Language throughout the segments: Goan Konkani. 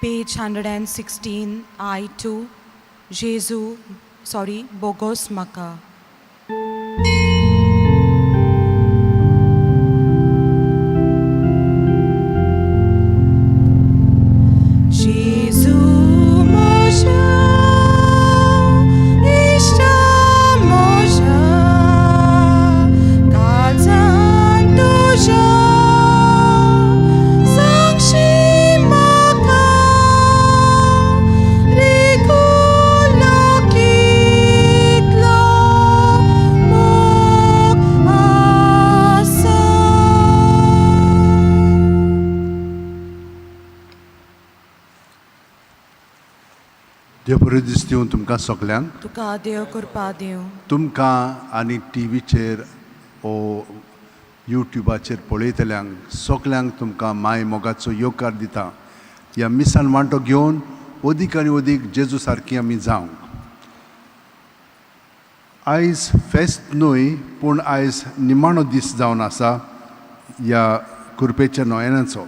Page 116, I2, Jesu, sorry, Bogos Maka. Jesu म्हज्या इश्टा म्हज्या काळजान तुज्या सांगशी म्हाका रिगुलो कितलो मोग आसा. देव बरें दीस दिवं तुमकां सगल्यांक. तुका देव कृपा दिवं. तुमकां आनी टिवीचेर ओ युट्युबाचेर पळयतल्यांक सगल्यांक तुमकां माय मोगाचो येवकार दिता. ह्या मिसान वांटो घेवन अदीक आनी अदीक जेजू सारकी आमी जावंक. आयज फेस्त न्हय, पूण आयज निमाणो दीस जावन आसा ह्या कुरपेच्या नोयनाचो.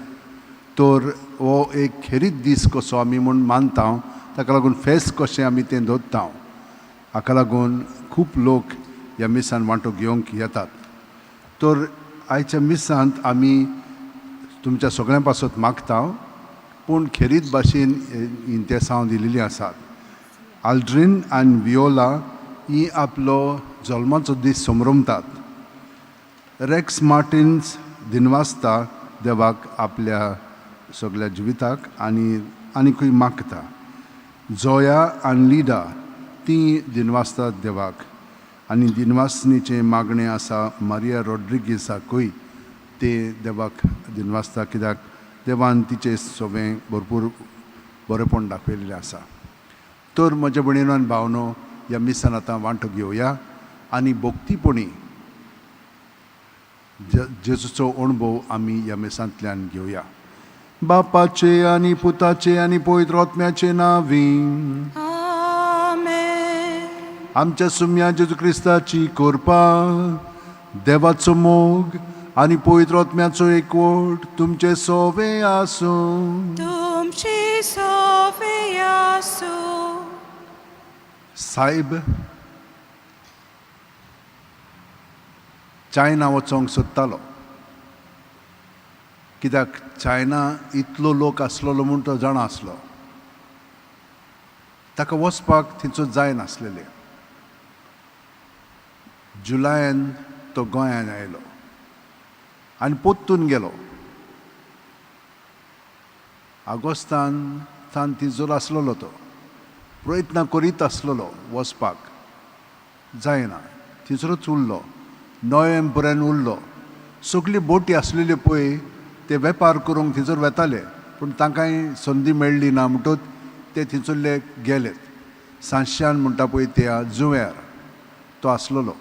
तर हो एक खेरीत दीस कसो आमी म्हूण मानता, ताका लागून फेस्त कशें आमी तें दवरता. हाका लागून खूब लोक ह्या मिसान वांटो घेवंक येतात. तर आयच्या मिसांत आमी तुमच्या सगळ्यां पासत मागता, पूण खेरीत भाशेन इंतेसांव दिलेलीं आसात. आल्ड्रीन आनी वियोला ही आपलो जल्माचो दीस समरमतात. रेक्स मार्टिन्स दिनवासता देवाक आपल्या सगळ्या जिविताक आनी आनीकूय मागता. जोया आनी लिडा ती दिनवासतात देवाक आनी दिनवासनीचें मागणें आसा मारिया रॉड्रिगीसाकूय ते देवाक दिनवासता, कित्याक देवान तिचें सगळें भरपूर बरेंपण दाखयलेलें आसा. तर म्हज्या भयणीनो आनी भावनो, ह्या मिसान आतां वांटो घेवया आनी भक्तीपणी जेजूचो अणभव आमी ह्या मिसांतल्यान घेवया. बापाचे आनी पुताचे आनी पवित्र आत्म्याचे नांवी. आमेन. आमच्या सुम्या जेजू क्रिस्ताची कृपा, देवाचो मोग आनी पवित्र आत्म्याचो एकवट तुमचे सोवे आसूं. तुमची सोवे आसूं. सायब चायना वचोंक सोदतालो, कित्याक चायना इतलो लोक आसलेलो म्हूण तो जाणा आसलो. ताका वचपाक थंयचो जायनासलेलें. जुलायान तो गोंयान आयलो आनी पोत्तून गेलो. आगोस्तान तान थंयसर आसलेलो, तो प्रयत्न करीत आसलेलो वचपाक, जायना, थंयसरूच उरलो. नोव्हेंबर पर्यंत उरलो. सगळी बोटी आसलेल्यो पळय ते वेपार करूंक थंयसर वेताले, पूण तांकांय संदी मेळ्ळी ना म्हणटूच ते थंयसरले गेले. सांश्यान म्हणटा पळय त्या जुंव्यार तो आसलेलो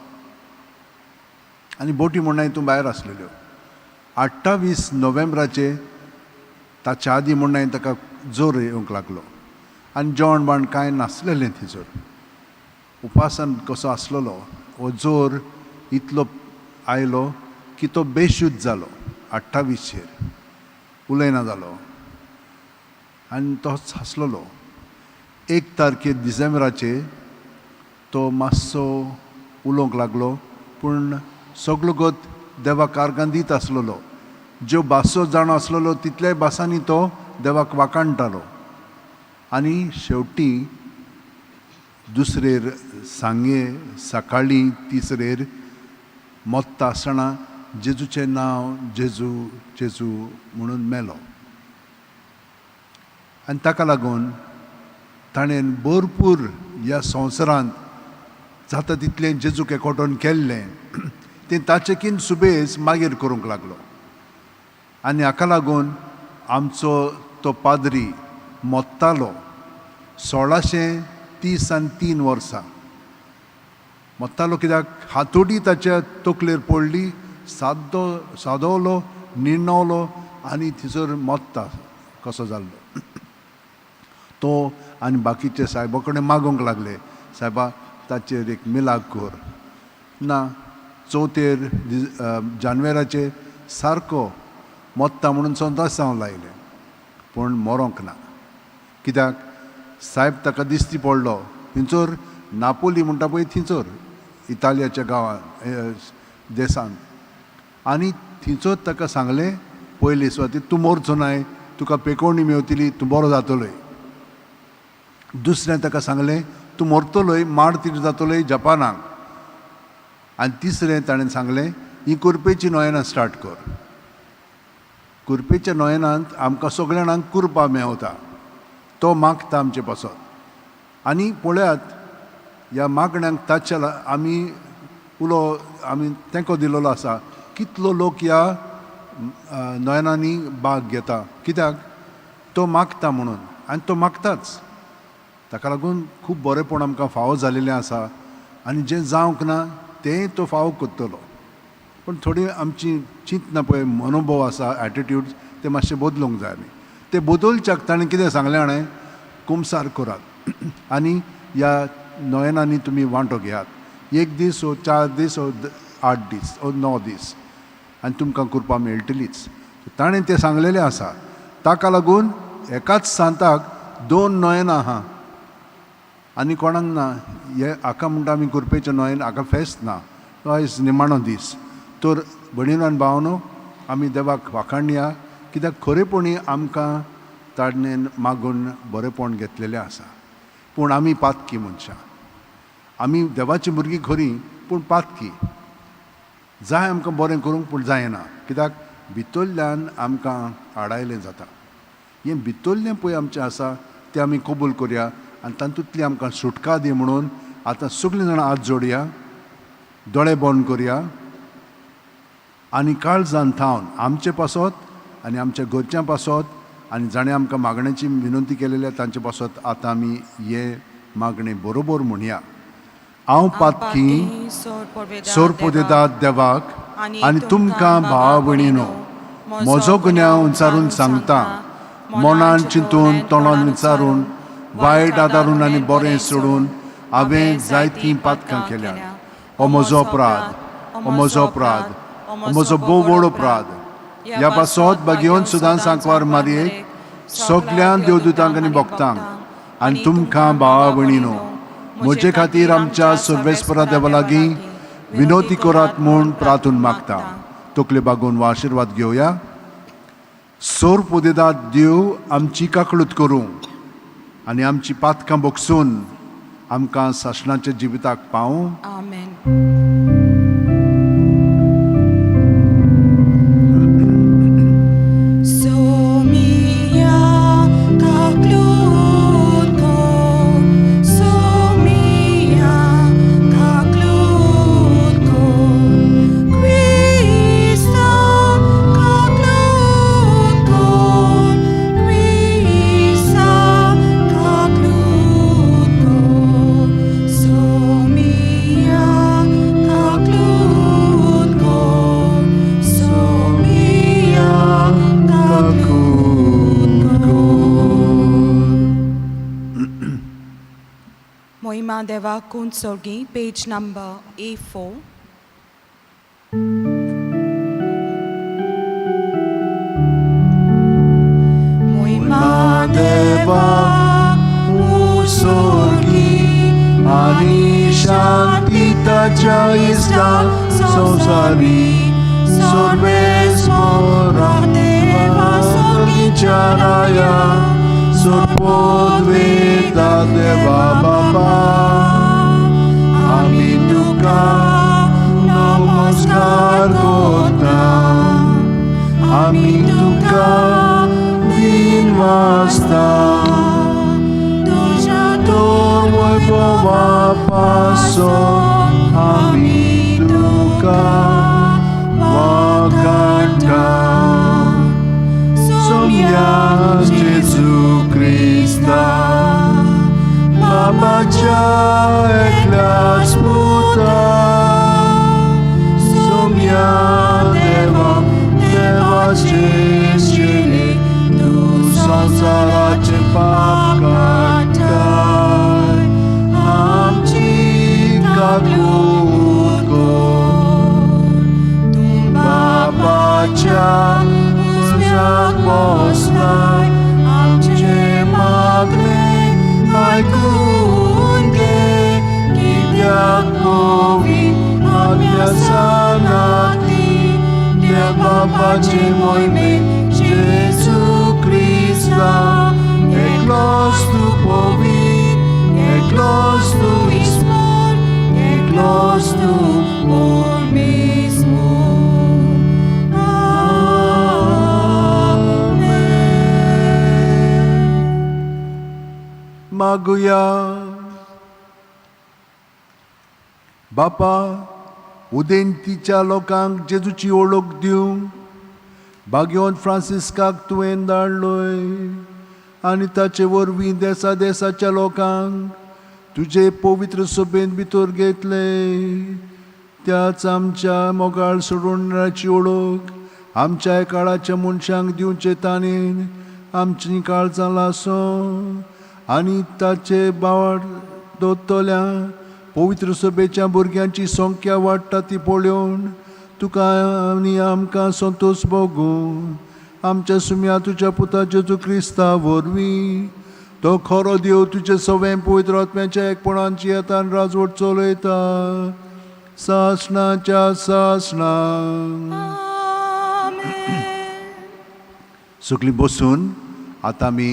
आनी बोटी म्हणून हितून भायर आसलेल्यो. 28 नोव्हेंबराचे ताच्या आदीं म्हणून ताका जोर येवंक लागलो आनी जेवण बाण कांय नासलेलें थंयसर. उपासान कसो आसलेलो हो जोर इतलो आयलो की तो बेशुद्ध जालो. 28चेर उलयना जालो आनी तोच आसलेलो. 1 तारखेर डिसेंबराचे तो मातसो उलोवंक लागलो, पूण सगलो गत देवाक आर्गां दीत आसलेलो. ज्यो भासो जाणो आसलेलो तितल्याय भासांनी तो देवाक वाखाणटालो. आनी शेवटी दुसरेर सांगे सकाळीं तिसरेर मोत्ता आसतना जेजूचें नांव जेजू जेजू म्हणून मेलो. आनी ताका लागून ताणें भरपूर ह्या संवसारांत जाता तितलें जेजूक एकवटून केल्लें तें ताचेकीन सुबेज मागीर करूंक लागलो. आनी हाका लागून आमचो तो पाद्री मोत्तालो 1633 वर्सां मोत्तालो, कित्याक हातोडी ताच्या तकलेर पडली, सादो सादवलो, निर्णवलो आनी थंयसर मोत्ता कसो जाल्लो तो. आनी बाकीचे सायबा कडेन मागूंक लागले, सायबा ताचेर एक मिलाग कर. ना, चवथेर जानवेराचे सारको मोत्ता म्हणून संतोसांव लायलें, पूण मरोंक ना. कित्याक सायब ताका दिश्टी पडलो थंयसर नापोली म्हणटा पळय थंयसर इतालियाच्या गांवांत देशांत. आनी थंयसर ताका सांगलें पयले सुवातेर तूं मरचो नाय, तुका पेकोवणी मेवतली, तूं बरो जातलोय. दुसरें ताका सांगलें तूं मरतलोय, मार्तीर जातलोय जपानाक. आनी तिसरें ताणें सांगलें ही कुरपेची नोयेनां स्टार्ट कर. कुरपेच्या नोयेनांत आमकां सगळ्या जाणांक कुरपा मेवता, तो मागता आमचे पासत. आनी पळयात ह्या मागण्यांक ताच्या आमी उलो आमी तेंको दिलेलो आसा. कितलो लोक ह्या नोयेनांनी भाग घेता, कित्याक तो मागता म्हणून. आनी तो मागताच, ताका लागून खूब बरेंपण आमकां फावो जालेलें आसा. आनी जें जावंक ना तेंय तो फावो करतलो. पूण थोडी आमची चिंतना पळय मनोभव आसा, एटिट्यूड, ते मातशें बदलूंक जाय. आमी ते बदलच्याक ताणें कितें सांगलें हाणें, कुमसार करात आनी ह्या नोयेनांनी तुमी वांटो घेयात. एक दीस ओ 4 दीस ओ 8 दीस ओ 9 दीस आनी तुमकां कुरपा मेळटलीच. ताणें तें सांगलेलें आसा. ताका लागून एकाच सांताक 2 नोयेनां आहा आनी कोणाक ना. हे हाका म्हणटा आमी कुरपेचें नोयेन, हाका फेस्त ना, तो आयज निमाणो दीस. तर भयणीनो आनी भावनो आमी देवाक वाखाणया, कित्याक खरेपणी आमकां ताणें मागून बरेंपण घेतलेलें आसा. पूण आमी पातकी मनशां, आमी देवाचीं भुरगीं खरीं पूण पातकी. जाय आमकां बरें करूंक पूण जायना, कित्याक भितरल्यान आमकां आडायलें जाता. हें भितरलें पळय आमचें आसा तें आमी कबूल करया आनी तातूंतली आमकां सुटका दी म्हणून आतां सगळीं जाणां हात जोडया, दोळे बंद करया आनी काळजान थावन आमचे पासत आनी आमच्या घरच्यां पासत आनी जाणें आमकां मागण्याची विनंती केलेली तांचे पासत आतां आमी हे मागणें बरोबर म्हणया. हांव पातकी सोरपोदेदाद देवाक आनी तुमकां भावा भयणीनो म्हजो गुन्यांव विचारून सांगता, मनान चिंतून तोंडान विचारून वायट आदारून आनी बरें सोडून हांवें जायतीं पातकां केल्यात. हो म्हजो अपराध, हो म्हजो अपराध, हो म्हजो भोव व्हड अपराध. ह्या पासत बागेवन सुदां सांकवार मारयेक सगळ्यां देवदूतांक आनी भक्तांक आनी तुमकां भावा भयणीनो म्हजे खातीर आमच्या सर्वेस्परा देवा लागीं विनोती करात म्हूण प्रार्थून मागता. तकले बागोवन वा आशिर्वाद घेवया. सोर पुदेदाद देव आमची काकळूत करूं आनी आमची पातकां बोगसून आमकां सासणाच्या जिविताक पावूं. आमेन. Deva Kunsorgi, page number A4. Moima Deva Kunsorgi, ani shanti taja isla sonsari, sorbes mora Deva sorgi charaya, sorpodveda deva baba. Ami tuka namaskar kota, ami tuka din vasta, Torvoy paso, ami tuka wakanda. Somya Jesu Krista, Babacha eklas puta. Somya Deva, Deva Jeshini, tu sansarache pap katay, amchi kakut ko. Babacha uzmyak bosnay, amche magnepaso. आयकून घे कित्याक मोवी आत्म्या सांगाती त्या बापाचे मोहिमे जेजू क्रिस्ता एकलोच तूं पवित्र एकलोच तूं इस्पोर एकलोच तूं परमेश्वर. आमेन. मागुया. बापा, उदेंतीच्या लोकांक जेजूची ओळख दिवंक भाग्यवंत फ्रांसिस्काक तुवें धाडलोय आनी ताचे वरवीं देसा देसाच्या लोकांक तुजे पवित्र सभेंत भितर घेतले. त्याच आमच्या मोगाळ सोडवणाची ओळख आमच्या काळाच्या मनशांक दिवचे ताणेन आमची काळजां लासो आनी ताचे बावड दवरतल्या पवित्र सभेच्या भुरग्यांची संख्या वाडटा ती पळोवन तुका आनी आमकां संतोश भोगूं. आमच्या सुम्या तुज्या पुता जेजू क्रिस्ता वरवीं. तो खरो देव, तुजे सवें पवित्र आत्म्याच्या एकपणाची येतान राजवट चलयता सासणाच्या सासणा. आमेन. सगळीं बसून आतां आमी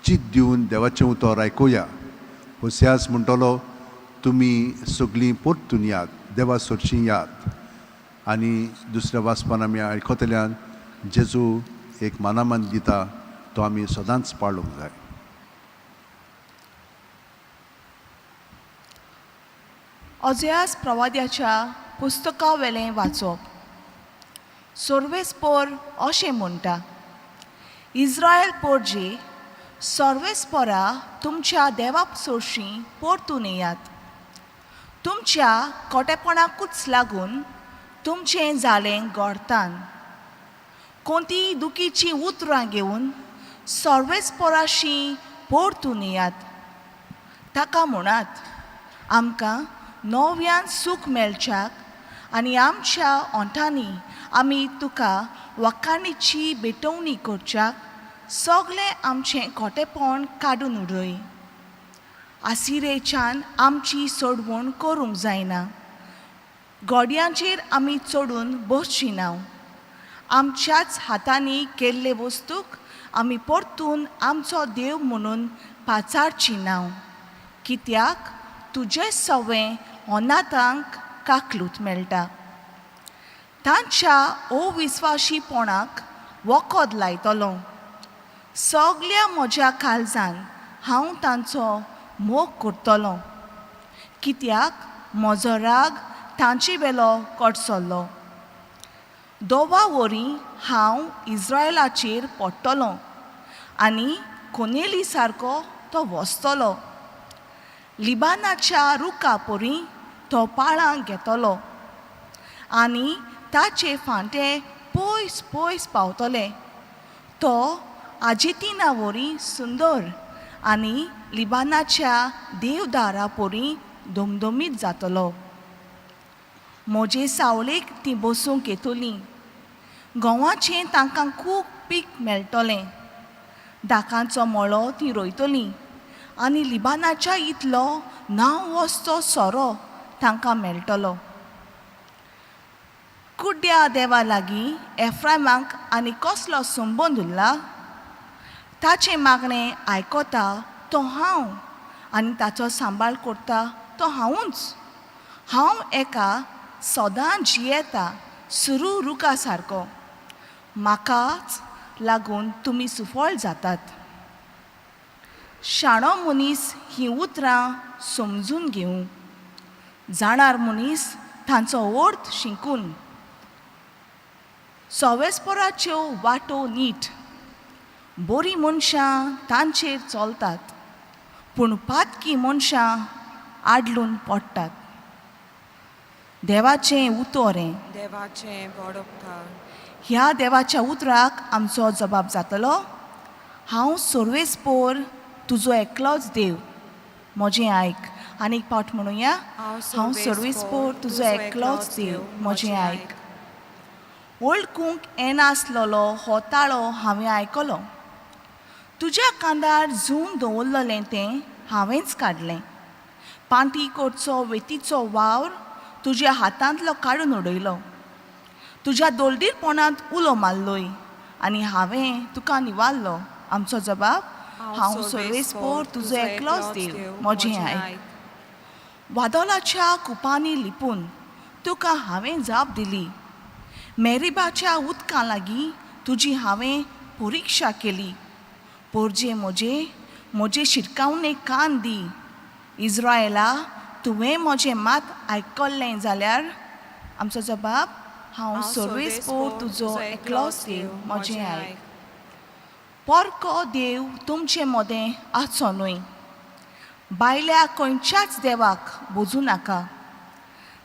चित दिवन देवाचें उतर आयकुया. होसियास म्हणटलो, तुमी सगळीं परतून यात, देवा सरशीं यात. आनी दुसऱ्या वाचपान आमी आयकतल्यान जेजू एक मानामान दिता, तो आमी सदांच पाळूंक जाय. अजयास प्रवाद्याच्या पुस्तकावेलें वाचप. सोर्वेस्पोर अशें म्हणटा, इस्रायल पोरजे, सोर्वेस्पोरा तुमच्या देवा सोरशीं परतून येयात. तुमच्या खोटेपणाकूच लागून तुमचें जालें गोडतान. कोणतीय दुखीचीं उतरां घेवन सोर्वेस्पोराशी परतून येयात. ताका म्हणात, आमकां नव्यान सूख मेळच्याक आनी आमच्या ओंठांनी आमी तुका वाखाणीची भेटवणी करच्याक सगळें आमचें खोटेपण काडून उडय. आसिरेच्यान आमची सोडवण करूंक जायना, गोडयांचेर आमी चडून बसची ना. आमच्याच हातांनी केल्ले वस्तूक आमी परतून आमचो देव म्हणून पाचारची ना, कित्याक तुजें सवें अनाथांक काकलूत मेळटा. तांच्या अविस्वाशीपणाक वखद लायतलो. सगल्या म्हज्या काळजान हांव तांचो मोग करतलो, कित्याक म्हजो राग तांचे वेलो कडसल्लो. दोवा वरी हांव इस्रायलाचेर पडटलो आनी कोनेली सारको तो वसतलो. लिबानाच्या रुखा परी तो पाळां घेतलो आनी ताचे फांटे पयस पयस पावतले. तो आजितिना वरी सुंदर आनी लिबानाच्या देवदारा परी दमदमीत जातलो. म्हजे सावळेक तीं बसूंक येतलीं, गंवाचें तांकां खूब पीक मेळटलें. दाकांचो मळो तीं रोयतलीं आनी लिबानाच्या इतलो नांव वचचो सोरो तांकां मेळटलो. कुड्ड्या देवा लागीं एफ्रायमाक आनी कसलो संबंद उरला? ताचें मागणें आयकता तो हांव आनी ताचो सांबाळ करता तो हांवूच. हांव एका सदां जियेता सुरू रुखा सारको, म्हाकाच लागून तुमी सुफळ जातात. शाणो मनीस हीं उतरां समजून घेवं, जाणार मनीस तांचो अर्थ शिकून. सवेस्पोराच्यो वाटो नीट, बरीं मनशां तांचेर चलतात, पूण पातकी मनशां आडलून पडटात. देवाचें उतर हें. देवाचें व्हड उपकार. ह्या देवाच्या उतराक आमचो जबाब जातलो, हांव सर्वेस्पोर तुजो एकलोच देव, म्हजें आयक. आनी एक पावट म्हणुया, हांव सर्वेस्पोर तुजो एकलोच देव, म्हजें आयक. वळखूंक येनासलेलो हो ताळो हांवें आयकलो. तुज्या कांदार झूम दवरलेलें तें हांवेंच काडलें. पांटी करचो वेतीचो वावर तुज्या हातांतलो काडून उडयलो. तुज्या दोलदीरपणांत उलो मारलोय आनी हांवें तुका निवारलो. आमचो जबाब, हांव सर्वेस्पोर तुजो एकलोच देव, म्हजें आयक. वादोलाच्या कुपांनी लिपून तुका हांवें जाप दिली. मेरिबाच्या उदकां लागीं तुजी हांवें परिक्षा केली. पोरजे म्हजे, म्हजे शिटकावणे कान दी. इज्रायला, तुवें म्हजें मात आयकल्लें जाल्यार. आमचो जबाब, हांव सर्वेस्पोर तुजो एकलोच देव, म्हजें आयक. पोरको देव तुमचे मदें आसचो न्हय. बायल्या खंयच्याच देवाक बोजूं नाका.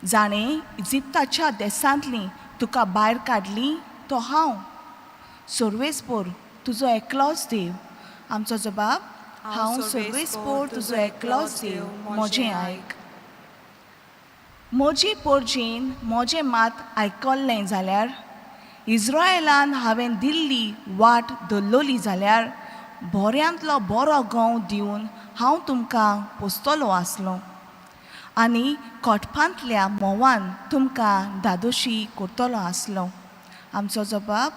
जाणें इजिप्ताच्या देसांतली तुका भायर काडली तो हांव सर्वेस्पोर तुजो एकलोच देव. आमचो जबाब, हांव सर्वेस्पोर तुजो एकलोच देव, म्हजें आयक. म्हजी पोरजेन म्हजें मात आयकल्लें जाल्यार, इज्रायलान हांवें दिल्ली वाट धरलोली जाल्यार, बोऱ्यांतलो बरो गंव दिवन हांव तुमकां पोसतलो आसलो आनी कोटपांतल्या म्होंवान तुमकां धादोशी करतलो आसलो. आमचो जबाब,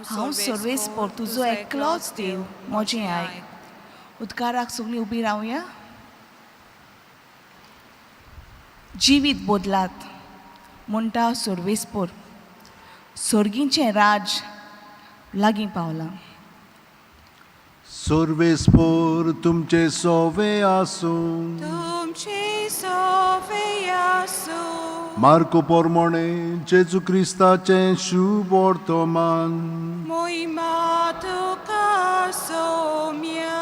हांव सर्वेस्पोर तुजो एकलोच देव, म्हजें आयक. उदकाराक सगळीं उबी रावया. जिवीत बदलात म्हणटा सर्वेस्पोर, सर्गीचें राज लागीं पावलां. सर्वेस्पोर तुमचे सोवे आसूं. तुमचे सोवे आसूं. मार्को पोरमोणे जेजू क्रिस्ताचें शुभ वर्तमान. मोहिमा तुका सोम्या.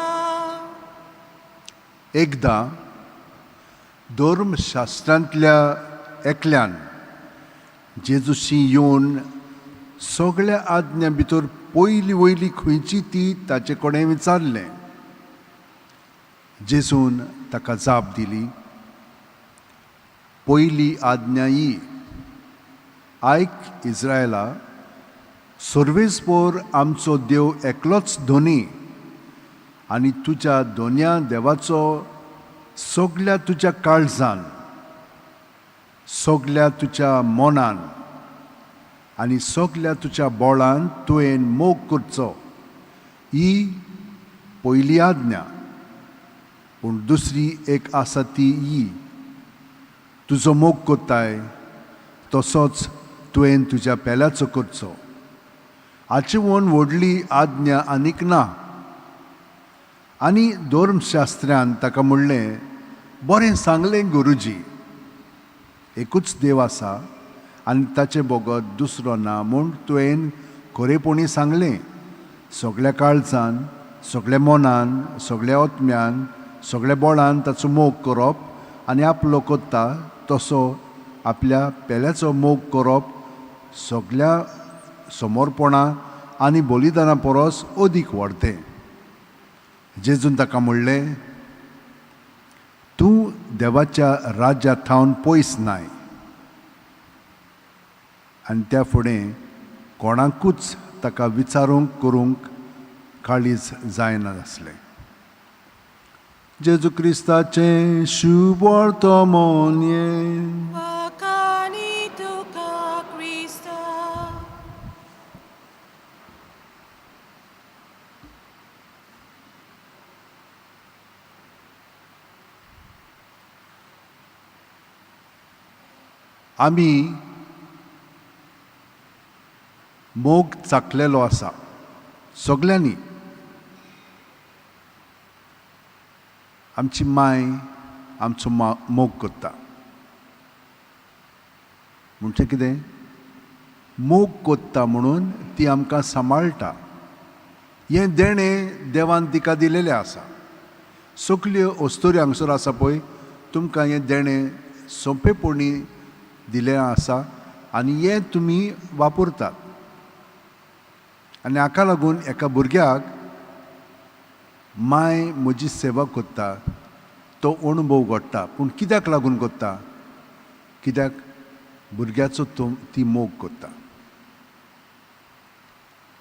एकदां धर्मशास्त्रांतल्या एकल्यान जेजूशी येवन सगळ्या आज्ञा भितर पयली वयली खंयची ती ताचे कडेन विचारलें. जेजून ताका जाप दिली, पयली आज्ञा ही, आयक इज्रायला, सर्वेस्पोर आमचो देव एकलोच धनी आनी तुज्या दोनया देवाचो सगल्या तुज्या काळजान, सगल्या तुज्या मनान आनी सगल्या तुज्या बोळान तुवें मोग करचो. ही पयली आज्ञा. पूण दुसरी एक आसा ती ही, तुजो मोग करताय तसोच तुवें तुज्या पेल्याचो करचो. हाचे वोन व्हडली आज्ञा आनीक ना. आनी धर्मशास्त्र्यान ताका म्हणलें, बरें सांगलें गुरुजी, एकूच देव आसा आनी ताचे बगत दुसरो ना म्हूण तुवें खरेपणी सांगलें. सगल्या काळजान, सगल्या मनान, सगल्या आत्म्यान, सगल्या बोळान ताचो मोग करप आनी आपलो करता तसो आपल्या पेल्याचो मोग करप सगल्या समर्पणा आनी बलिदाना परस अदीक व्हडतें. जेजून ताका म्हणलें, तूं देवाच्या राज्या थावन पयस नाय. आनी त्या फुडें कोणाकूच ताका विचारूंक करूंक काळीज जायना आसलें. जेजू क्रिस्ताचें शुभ वर्तमान हें. वाखाणी तुका क्रिस्ता. आमी मोग चाकलेलो आसा सगल्यांनी. आमची माय आमचो मोग करता म्हणजे कितें, मोग करता म्हणून ती आमकां सांबाळटा. हें देणें देवान तिका दिलेलें आसा. सगल्यो अस्तुऱ्यो हांगसर आसा पळय, तुमकां हें देणें सोंपेपणी दिलें आसा आनी हें तुमी वापरतात. आनी हाका लागून एका भुरग्याक माय म्हजी सेवा करता तो अणभव घडटा. पूण कित्याक लागून करता? कित्याक भुरग्याचो तो ती मोग करता.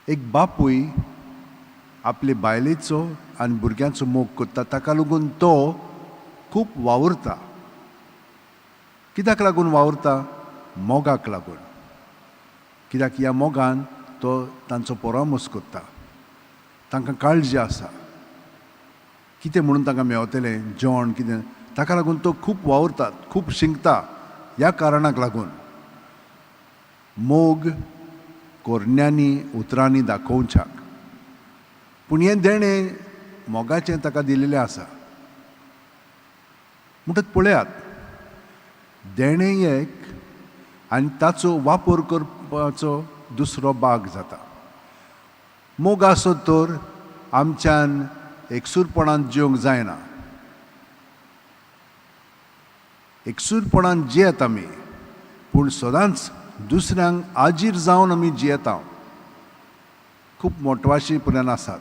एक बापूय आपले बायलेचो आनी भुरग्यांचो मोग करता. ताका लागून तो खूब वावुरता. कित्याक लागून वावुरता? मोगाक लागून. कित्याक ह्या मोगान तो तांचो परामर्श करता, तांकां काळजी आसा कितें म्हणून तांकां मेवतलें जेवण कितें. ताका लागून तो खूब वावुरता, खूब शिंकता. ह्या कारणाक लागून मोग कोरण्यांनी उतरांनी दाखोवच्याक, पूण हें देणें मोगाचें ताका दिलेलें आसा. म्हणटच पळयात, देणें एक आनी ताचो वापर करपाचो दुसरो भाग जाता. मोग आसत तर आमच्यान एकसूरपणान जिवंक जायना. एकसूरपणान जियेत आमी, पूण सदांच दुसऱ्यांक आजीर जावन आमी जियेता. खूब मोटवाशी पर्यंत आसात.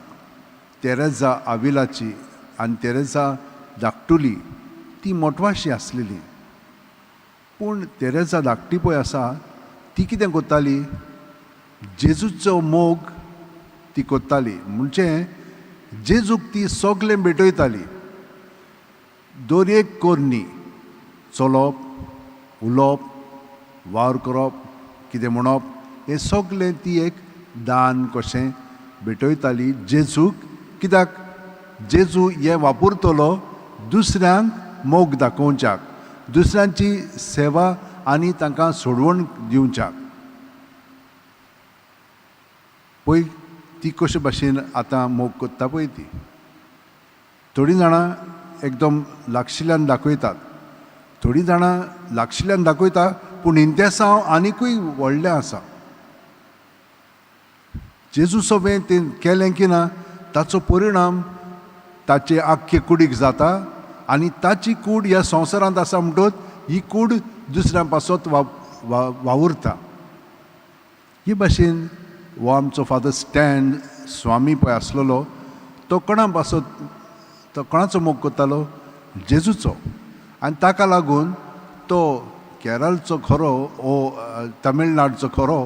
तेरेजा आविलाची आनी तेरेजा धाकटुली ती मोटवाशी आसलेली, पूण तेरेजा धाकटी पळय आसा ती कितें करताली? जेजूचो मोग ती करताली. म्हणजे जेजूक ती सगळें भेटयताली. दर एक करणी, चलप, उलोवप, वावर करप, कितें म्हणप, हें सगळें ती एक दान कशें भेटयताली जेजूक. कित्याक जेजू हें वापरतलो दुसऱ्यांक मोग दाखोवच्याक, दुसऱ्यांची सेवा आनी तांकां सोडवण दिवच्याक. पळय ती कशे भाशेन आतां मोग करता पळय ती. थोडीं जाणां एकदम लागशिल्ल्यान दाखयतात, थोडीं जाणां लागशिल्ल्यान दाखयता, पूण इंतेसांव आनिकूय व्हडलें आसा. जेजू सोबें तें केलें की ना ताचो परिणाम ताचे आख्खे कुडीक जाता आनी ताची कूड ह्या संवसारांत आसा म्हणटच ही कूड दुसऱ्यां पासत वावुरता. हे भाशेन हो आमचो फादर स्टॅन स्वामी पळय आसलेलो तो कोणा पासत, तो कोणाचो मोग करतालो? जेजूचो. आनी ताका लागून तो केरळचो खरो ओ तमिळनाडचो खरो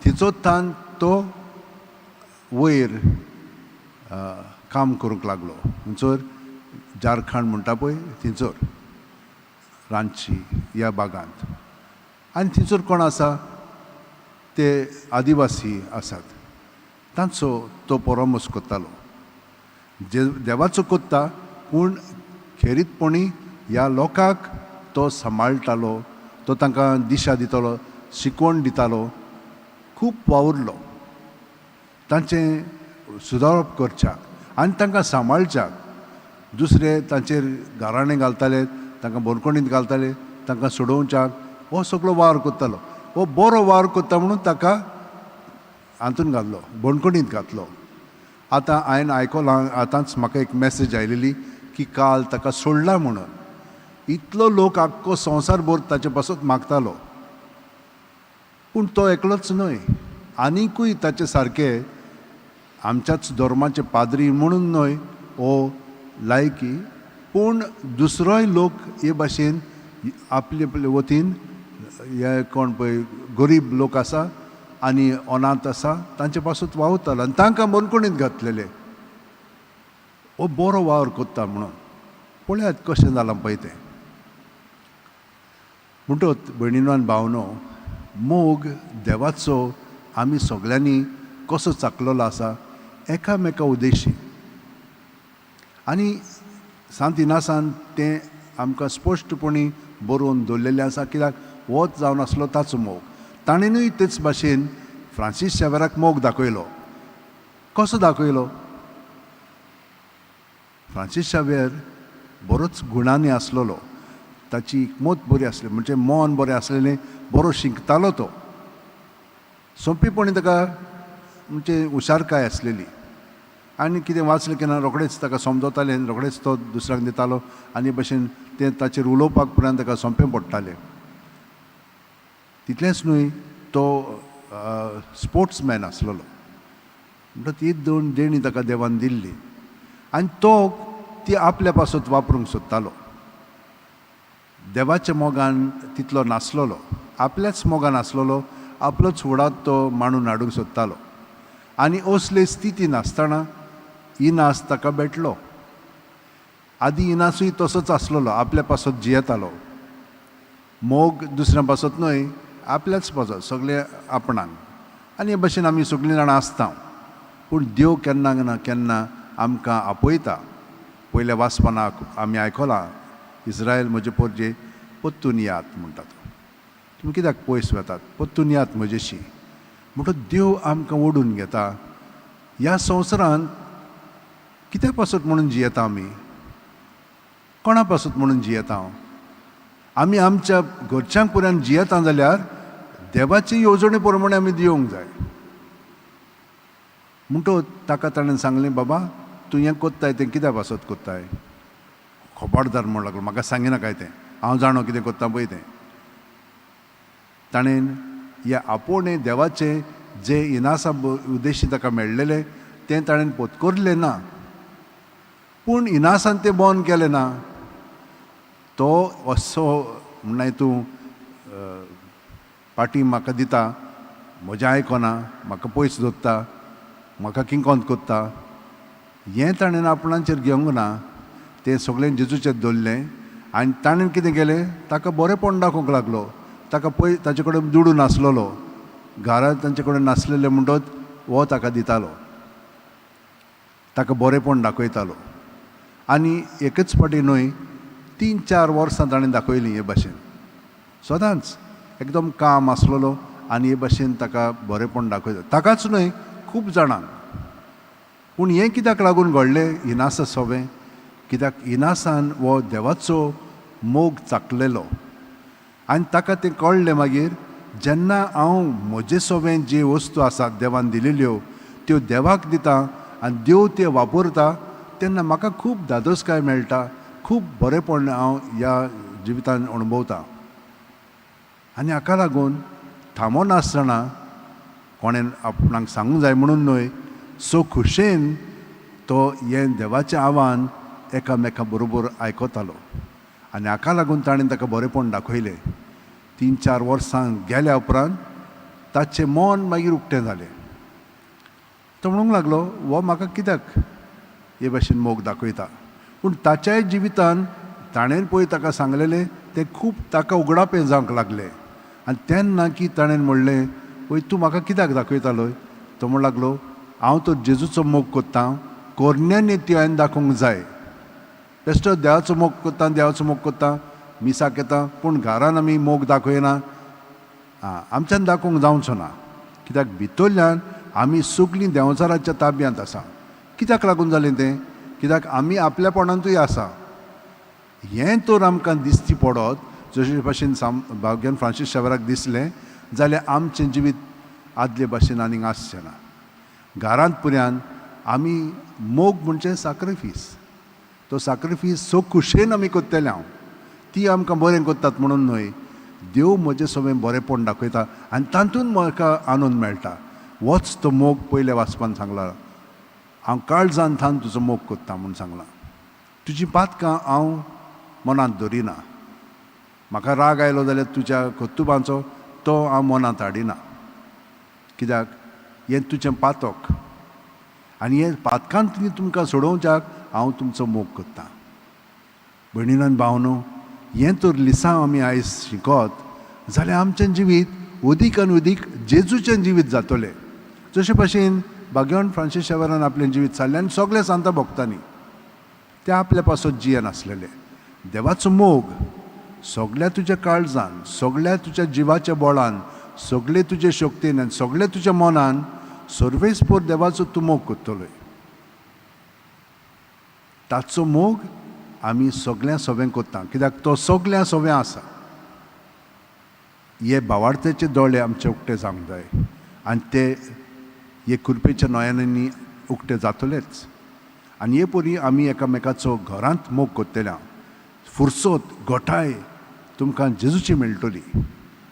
तिचो थान तो वयर काम करूंक लागलो. थंयसर झारखंड म्हणटा पळय थंयसर रांची ह्या भागांत. आनी थंयसर कोण आसा? ते आदिवासी आसात. तांचो तो परामर्श करतालो. जे देवाचो करता पूण खेरीतपणी ह्या लोकांक तो सांबाळटालो, तो तांकां दिशा दितालो, शिकवण दितालो. खूब वावुरलो तांचें सुदारप करच्याक आनी तांकां सांबाळच्याक. दुसरे तांचेर गाराणें घालताले, तांकां बंदखणींत घालताले, तांकां सोडोवच्याक हो सगळो वावर करतालो. हो बरो वावर करता म्हणून ताका हातून घातलो, बंदखणींत घातलो. आतां हांवें आयकलां, आतांच म्हाका एक मॅसेज आयलेली की काल ताका सोडला म्हणून. इतलो लोक आख्खो संवसार भर ताचे पासत मागतालो. पूण तो एकलोच न्हय, आनिकूय ताचे सारके आमच्याच धर्माचे पाद्री म्हणून न्हय हो लायकी, पूण दुसरोय लोक हे भाशेन आपले आपले वतीन हे कोण पळय गरीब लोक आसा आनी अनाथ आसा तांचे पासून वावुरतालो आनी तांकां बंदखणींत घातलेले. हो बरो वावर करता म्हणून. पळयात कशें जालां पळय तें. म्हणटच भयणीनो आनी भावनो, मोग देवाचो आमी सगल्यांनी कसो चाकलेलो आसा एकामेका उद्देशी. आनी सांत इनासान तें आमकां स्पश्टपणी बरोवन दवरलेलें आसा. कित्याक होच जावन आसलो ताचो मोग. ताणेनूय तेच भाशेन फ्रांसीस शेवराक मोग दाखयलो. कसो दाखयलो? फ्रांसीस शावेर बरोच गुणांनी आसलेलो. ताची मत बरी आसली, म्हणजे मन बरें आसलेलें, बरो शिंकतालो तो. सोंपेपणी ताका म्हणजे हुशारकाय आसलेली आनी कितें वाचलें की ना रोखडेंच ताका समजतालें आनी रोखडेंच तो दुसऱ्यांक दितालो आनी भशेन तें ताचेर उलोवपाक पर्यंत ताका सोंपें पडटालें. तितलेंच न्हय, तो स्पोर्ट्समॅन आसलेलो. म्हणटा ती दोन देणी ताका देवान दिल्ली आनी तो ती आपल्या पासत वापरूंक सोदतालो. देवाच्या मोगान तितलो नासलेलो, आपल्याच मोगान आसलेलो, आपलोच हुडात तो मांडून हाडूंक सोदतालो. आनी असले स्थिती नासतना इनास ताका भेटलो. आदी इनासूय तसोच आसलेलो, आपल्या पासत जियेतालो. मोग दुसऱ्या पासत न्हय, आपल्याच पासत, सगळे आपणाक. आनी हे भशेन आमी सगळीं जाणां आसता. पूण देव केन्ना ना केन्ना आमकां आपयता. पयल्या वाचपनाक आमी आयकलां, इस्रायल म्हजे पोरजे परतून यात म्हणटा तो. तुमी कित्याक पयस वतात, परतून यात म्हजेशी. म्हणटच देव आमकां ओडून घेता. ह्या संवसारांत कित्या पासत म्हणून जियेता आमी, कोणा पासत म्हणून जियेता आमी? आमच्या घरच्यांक पर्यंत जियेता जाल्यार देवाची येवजणे प्रमाणे आमी दिवंक जाय. म्हणटच ताका ताणें सांगलें, बाबा तूं हें कोत्ताय तें कित्या पासत कोत्ताय? खबरदार म्हण लागलो, म्हाका सांगिना काय तें, हांव जाणो कितें कोत्ता पळय तें. ताणें ह्या आपोवणें देवाचें जें इनासा उद्देशी ताका मेळ्ळेलें तें ताणें पोतकोरलें ना. पूण इनासान तें बंद केलें ना. तो असो म्हणाय तूं पाटी म्हाका दिता, म्हजें आयकना, म्हाका पयस दवरता, म्हाका किंकोंत कोत्ता, हें ताणें आपणाचेर घेवंक ना. तें सगळें जेजूचेर दवरलें आनी ताणें कितें केलें, ताका बरेंपण दाखोवंक लागलो. ताका पय ताचे कडेन दुडू नासलेलो, घरांत तांचे कडेन नासलेलें, म्हणटच हो ताका दितालो, ताका बरेंपण दाखयतालो. आनी एकच फावटी न्हय, 3-4 वर्सां ताणें दाखयलीं हे भाशेन. सदांच एकदम काम आसलेलो आनी हे भाशेन ताका बरेंपण दाखयता. ताकाच न्हय, खूब जाणांक. पूण हें कित्याक लागून घडलें इनासा सोबें? कित्याक इनासान हो देवाचो मोग चाकलेलो आनी ताका तें कळ्ळें मागीर, जेन्ना हांव म्हजे सोबें जे वस्तू आसात देवान दिलेल्यो त्यो देवाक दिता आनी देव त्यो वापरता तेन्ना म्हाका खूब धादोसकाय मेळटा, खूब बरेंपण हांव ह्या जिवितान अणभवता. आनी हाका लागून थांबो नासतना, कोणें आपणाक सांगूंक जाय म्हणून न्हय, सो खुशेन तो हें देवाचें आव्हान एकामेका बरोबर आयकतालो. आनी हाका लागून ताणें ताका बरेंपण दाखयलें. 3-4 वर्सां गेल्या उपरांत ताचें मन मागीर उक्तें जालें. तो म्हणूंक लागलो, हो म्हाका कित्याक हे भाशेन मोग दाखयता? पूण ताच्याय जिवितान ताणें पळय ताका सांगलेलें तें खूब ताका उगडापें जावंक लागलें. आनी तेन्ना की ताणें म्हणलें, पळय तूं म्हाका कित्याक दाखयतालो? तो म्हणूंक लागलो, हांव तो जेजूचो मोग कोत्ता, कोरण्यांनी त्यो हांवें दाखोवंक जाय. बेश्टो देवाचो मोग कोत्ता, देवाचो मोग कोत्ता, मिसाक येता, पूण घरान आमी मोग दाखयना. आं, आमच्यान दाखोवंक जावचो ना, कित्याक भितरल्यान आमी सगळीं देंवचाराच्या ताब्यांत आसा. कित्याक लागून जालें तें? कित्याक आमी आपल्यापणांतूय आसा. हें तर आमकां दिसती पडत जशे भाशेन भाग्यान फ्रांसीस शेवराक दिसलें जाल्यार आमचें जिवीत आदले भाशेन आनीक आसचें ना. घरांत पुऱ्यान आमी मोग म्हणजे साक्रिफीस, तो साक्रिफीस सो खुशयेन आमी करतले. हांव ती आमकां बरें करतात म्हणून न्हय, देव म्हजें सगळें बरेंपण दाखयता आनी तातूंत म्हाका आनंद मेळटा. होच तो मोग पयल्या वाचपान सांगला, हांव काळजान थावन तुजो मोग करता म्हूण सांगलां. तुजी पातकां हांव मनांत दवरिना, म्हाका राग आयलो जाल्यार तुज्या कर्तुबांचो तो हांव मनांत हाडिना, कित्याक हें तुजें पातक आनी हें पातकांतली तुमकां सोडोवच्याक हांव तुमचो मोग करतां. भयणीन आनी भावनो, हें तर लिसांव आमी आयज शिकत जाल्यार आमचें जिवीत अदीक आनी अदीक जेजूचें जिवीत जातलें. जशे भाशेन भाग्यवान फ्रांसीस शेवरान आपलें जिवीत सारलें आनी सगळ्या सांता भक्तांनी ते आपल्या पासत जियेनासलेले. देवाचो मोग सगळ्या तुज्या काळजान, सगळ्या तुज्या जिवाच्या बळान, सगळे तुजे शक्तीन आनी सगळे तुज्या मनान सर्वेस्पोर देवाचो तूं मोग करतलोय. ताचो मोग आमी सगळ्यां सोबें करता, कित्याक तो सगळ्यां सोबें आसा. हे भावार्थ्याचे दोळे आमचे उक्ते जावंक जाय आनी ते हे कृपेच्या नोयानांनी उक्ते जातलेच. आनी हे परी आमी एकामेकाचो घरांत मोग करतले. फुरसत गोठाय तुमकां जेजूची मेळटली,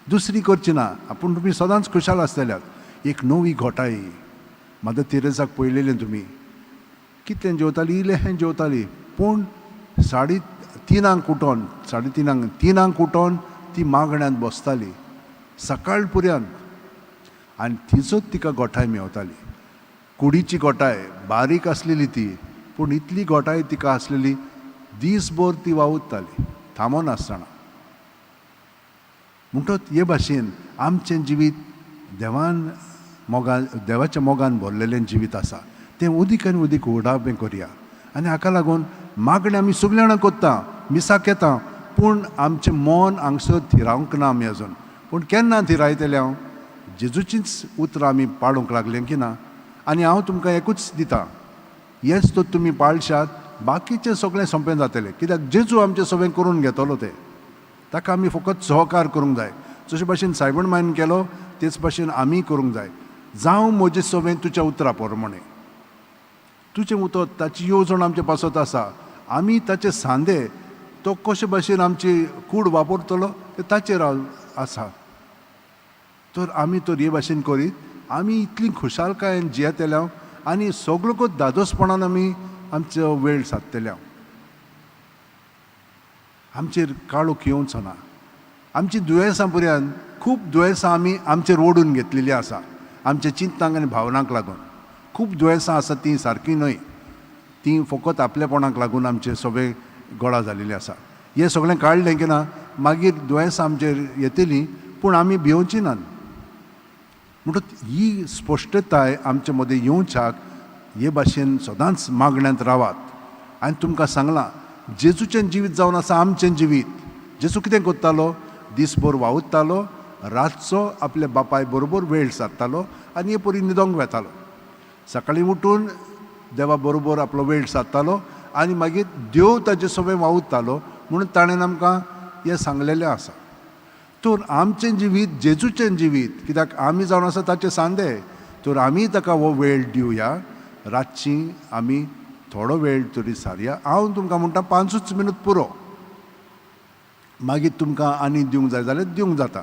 दुसरी करची ना. आपूण तुमी सदांच खुशाल आसतल्यात. एक नवी घोटाय मदर तेरेजाक पळयलेलें तुमी, कितलें जेवताली, इल्लें जेवताली, पूण 3:30 उठोन, 3:30 3 उठोन ती मागण्यांत बसताली सकाळ पुऱ्यांत आनी थिंचूच तिका गोठाय मेवताली. कुडीची गोटाय बारीक आसलेली ती, पूण इतली गोटाय तिका आसलेली, दीसभर ती वावुरताली थांबोनासतना. म्हणटच हे भाशेन आमचें जिवीत देवान मोगान, देवाच्या मोगान भरलेलें जिवीत आसा, तें उदीक आनी उदीक उडापें करया. आनी हाका लागून मागणें आमी सगळीं जाणां करता, मिसाक येता, पूण आमचें मन हांगसर थिरावंक ना आमी अजून. पूण केन्ना थिरायतलें हांव? जेजूचींच उतरां आमी पाळूंक लागलें की ना. आनी हांव तुमकां एकूच दितां, हेच तर तुमी पाळशात, बाकीचें सगळें सोंपें जातलें. कित्याक जेजू आमचें सगळें करून घेतलो, तें ताका आमी फकत सहकार करूंक जाय. जशे भाशेन सायबण मायन केलो तेच भाशेन आमी करूंक जाय. जावं म्हजें सगळें तुज्या उतरा प्रमाणें, तुजें उतर ताची येवजण आमचे पासत आसा, आमी ताचे सांदे, तो कशे भाशेन आमची कूड वापरतलो तें ताचेर आसा. तर आमी तर हे भाशेन करीत आमी इतली खुशालकायेन जियेतले आनी सगळो धादोसपणान आमी आमचो वेळ सादतले. आमचेर काळोख येवचो ना. आमची दुयेंसां पर्यंत खूब दुयेंसां आमी आमचेर ओडून घेतलेलीं आसा, आमच्या चिंतनाक आनी भावनांक लागून. खूब दुयेंसां आसा तीं सारकीं न्हय, तीं फकत आपलेपणाक लागून आमचे सगळे गोळा जालेलीं आसा. हें सगळें काडलें की ना मागीर दुयेंसां आमचेर येतलीं, पूण आमी भिवची नात. म्हणटच ही स्पश्टताय आमचे मदें येवच्याक हे भाशेन सदांच मागण्यांत रावात. आनी तुमकां सांगलां, जेजूचें जिवीत जावन आसा आमचें जिवीत. जेजू कितें करतालो? दीसभर वावुरतालो, रातचो आपल्या बापाय बरोबर वेळ सारतालो आनी हे परी न्हिदोंक वेतालो. सकाळीं उठून देवा बरोबर आपलो वेळ सादतालो आनी मागीर देव ताजे सगळें वावुरतालो. म्हणून ताणें आमकां हें सांगलेलें आसा. तर आमचें जिवीत जेजूचें जिवीत, कित्याक आमी जावन आसा ताचे सांदे, तर आमी ताका हो वेळ दिवया. रातची आमी थोडो वेळ तरी सारया. हांव तुमकां म्हणटा 5 मिनट पुरो, मागीर तुमकां आनी दिवंक जाय जाल्यार दिवंक जाता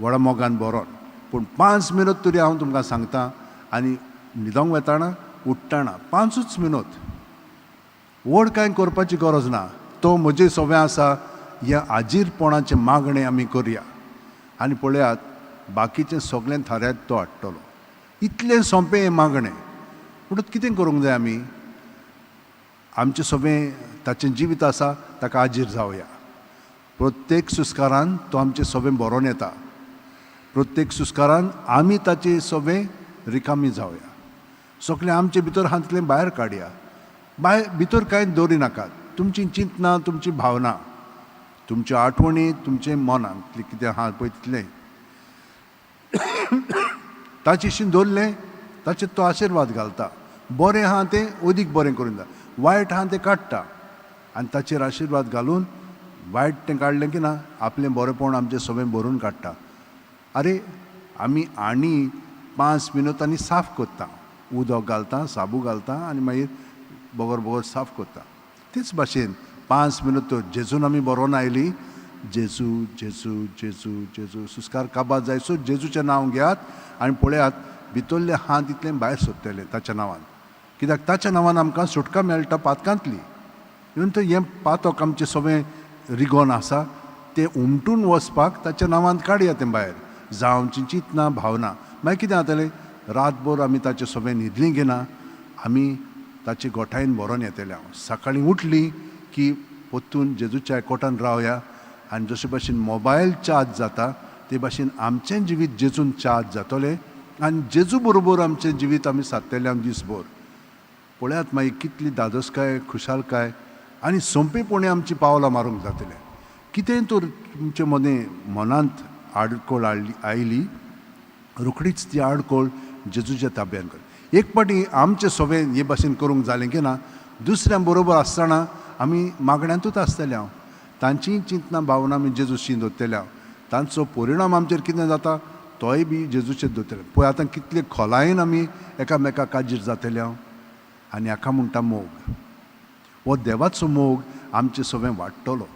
व्हडा मोगान बरोवन, पूण 5 मिनट तरी हांव तुमकां सांगता. आनी न्हिदोंक वेताना उठ्ठाना 5 मिनट, व्हड कांय करपाची गरज ना. तो म्हजे सगळें आसा, ह्या आजीरपणाचें मागणें आमी करया आनी पळयात बाकीचें सगळें थाऱ्यात तो हाडटलो. इतलें सोंपें हें मागणें. म्हणून कितें करूंक जाय आमी? आमचें सगळें ताचें जिवीत आसा ताका आजीर जावया. प्रत्येक सुस्कारान तो आमचें सगळें बरोवन येता, प्रत्येक सुस्कारान आमी ताचें सगळें रिकामी जावया. सगळें आमचे भितर आहा तितलें भायर काडया, भायर भितर कांय दवरी नाकात. तुमची चिंतनां, तुमची भावना, तुमच्यो आठवणी, तुमचें मनांत कितें आहा पळय तितलें ताचेशी दवरलें, ताचेर तो आशिर्वाद घालता. बरें आहा तें अदीक बरें करून दिता, वायट आहा तें काडटा आनी ताचेर आशिर्वाद घालून वायट तें काडलें की ना आपलें बरेंपण आमचें सगळें भरून काडटा. आरे आमी आनी 5 मिनटांनी साफ करता, उदक घालता, साबू घालता आनी मागीर बगर बगर साफ करता. तेच भाशेन 5 मिनट तर जेजून आमी बरोवन आयली, जेजू जेजू जेजू जेजू सुस्कार काबार जायसो जेजूचें नांव घेयात आनी पळयात भितरले हात तितलें भायर सोदतले ताच्या नांवान. कित्याक ताच्या नांवान आमकां सुटका मेळटा पातकांतली. इवन तर हें पातक आमचें सगळें रिगोन आसा तें उमटून वचपाक ताच्या नांवान काडया तें भायर. जावची चिंतना भावना मागीर कितें जातलें? रातभर आमी ताचें सगळें न्हिदलीं की ना आमी ताचे गोठायेन भरोन येतले. हांव सकाळीं उठली की परतून जेजूच्या कोटान रावया आनी जशे भाशेन मोबायल चार्ज जाता ते भाशेन आमचें जिवीत जेजून चार्ज जातलें आनी जेजू बरोबर आमचें जिवीत आमी सादतले आमी दीसभर. पळयात मागीर कितली धादोसकाय, खुशालकाय आनी सोंपेपणी आमची पावलां मारूंक जातलें. कितेंय तर तुमचे मदें मनांत आडखळ आयली, रोखडीच ती आडखळ जेजूच्या ताब्यान कर. एक फावटी आमचें सगळें हे भाशेन करूंक जालें की ना दुसऱ्यां बरोबर आसतना आमी मागण्यांतूच आसतले. हांव तांचीय चिंतनां भावनां आमी जेजूशी दवरतले. हांव तांचो परिणाम आमचेर कितें जाता तोय बी जेजूचेर दवरतले. पळय आतां कितले खोलायेन आमी एकामेका काजीर जातले. हांव आनी हाका म्हणटा मोग. हो देवाचो मोग आमचें सगळें वाडटलो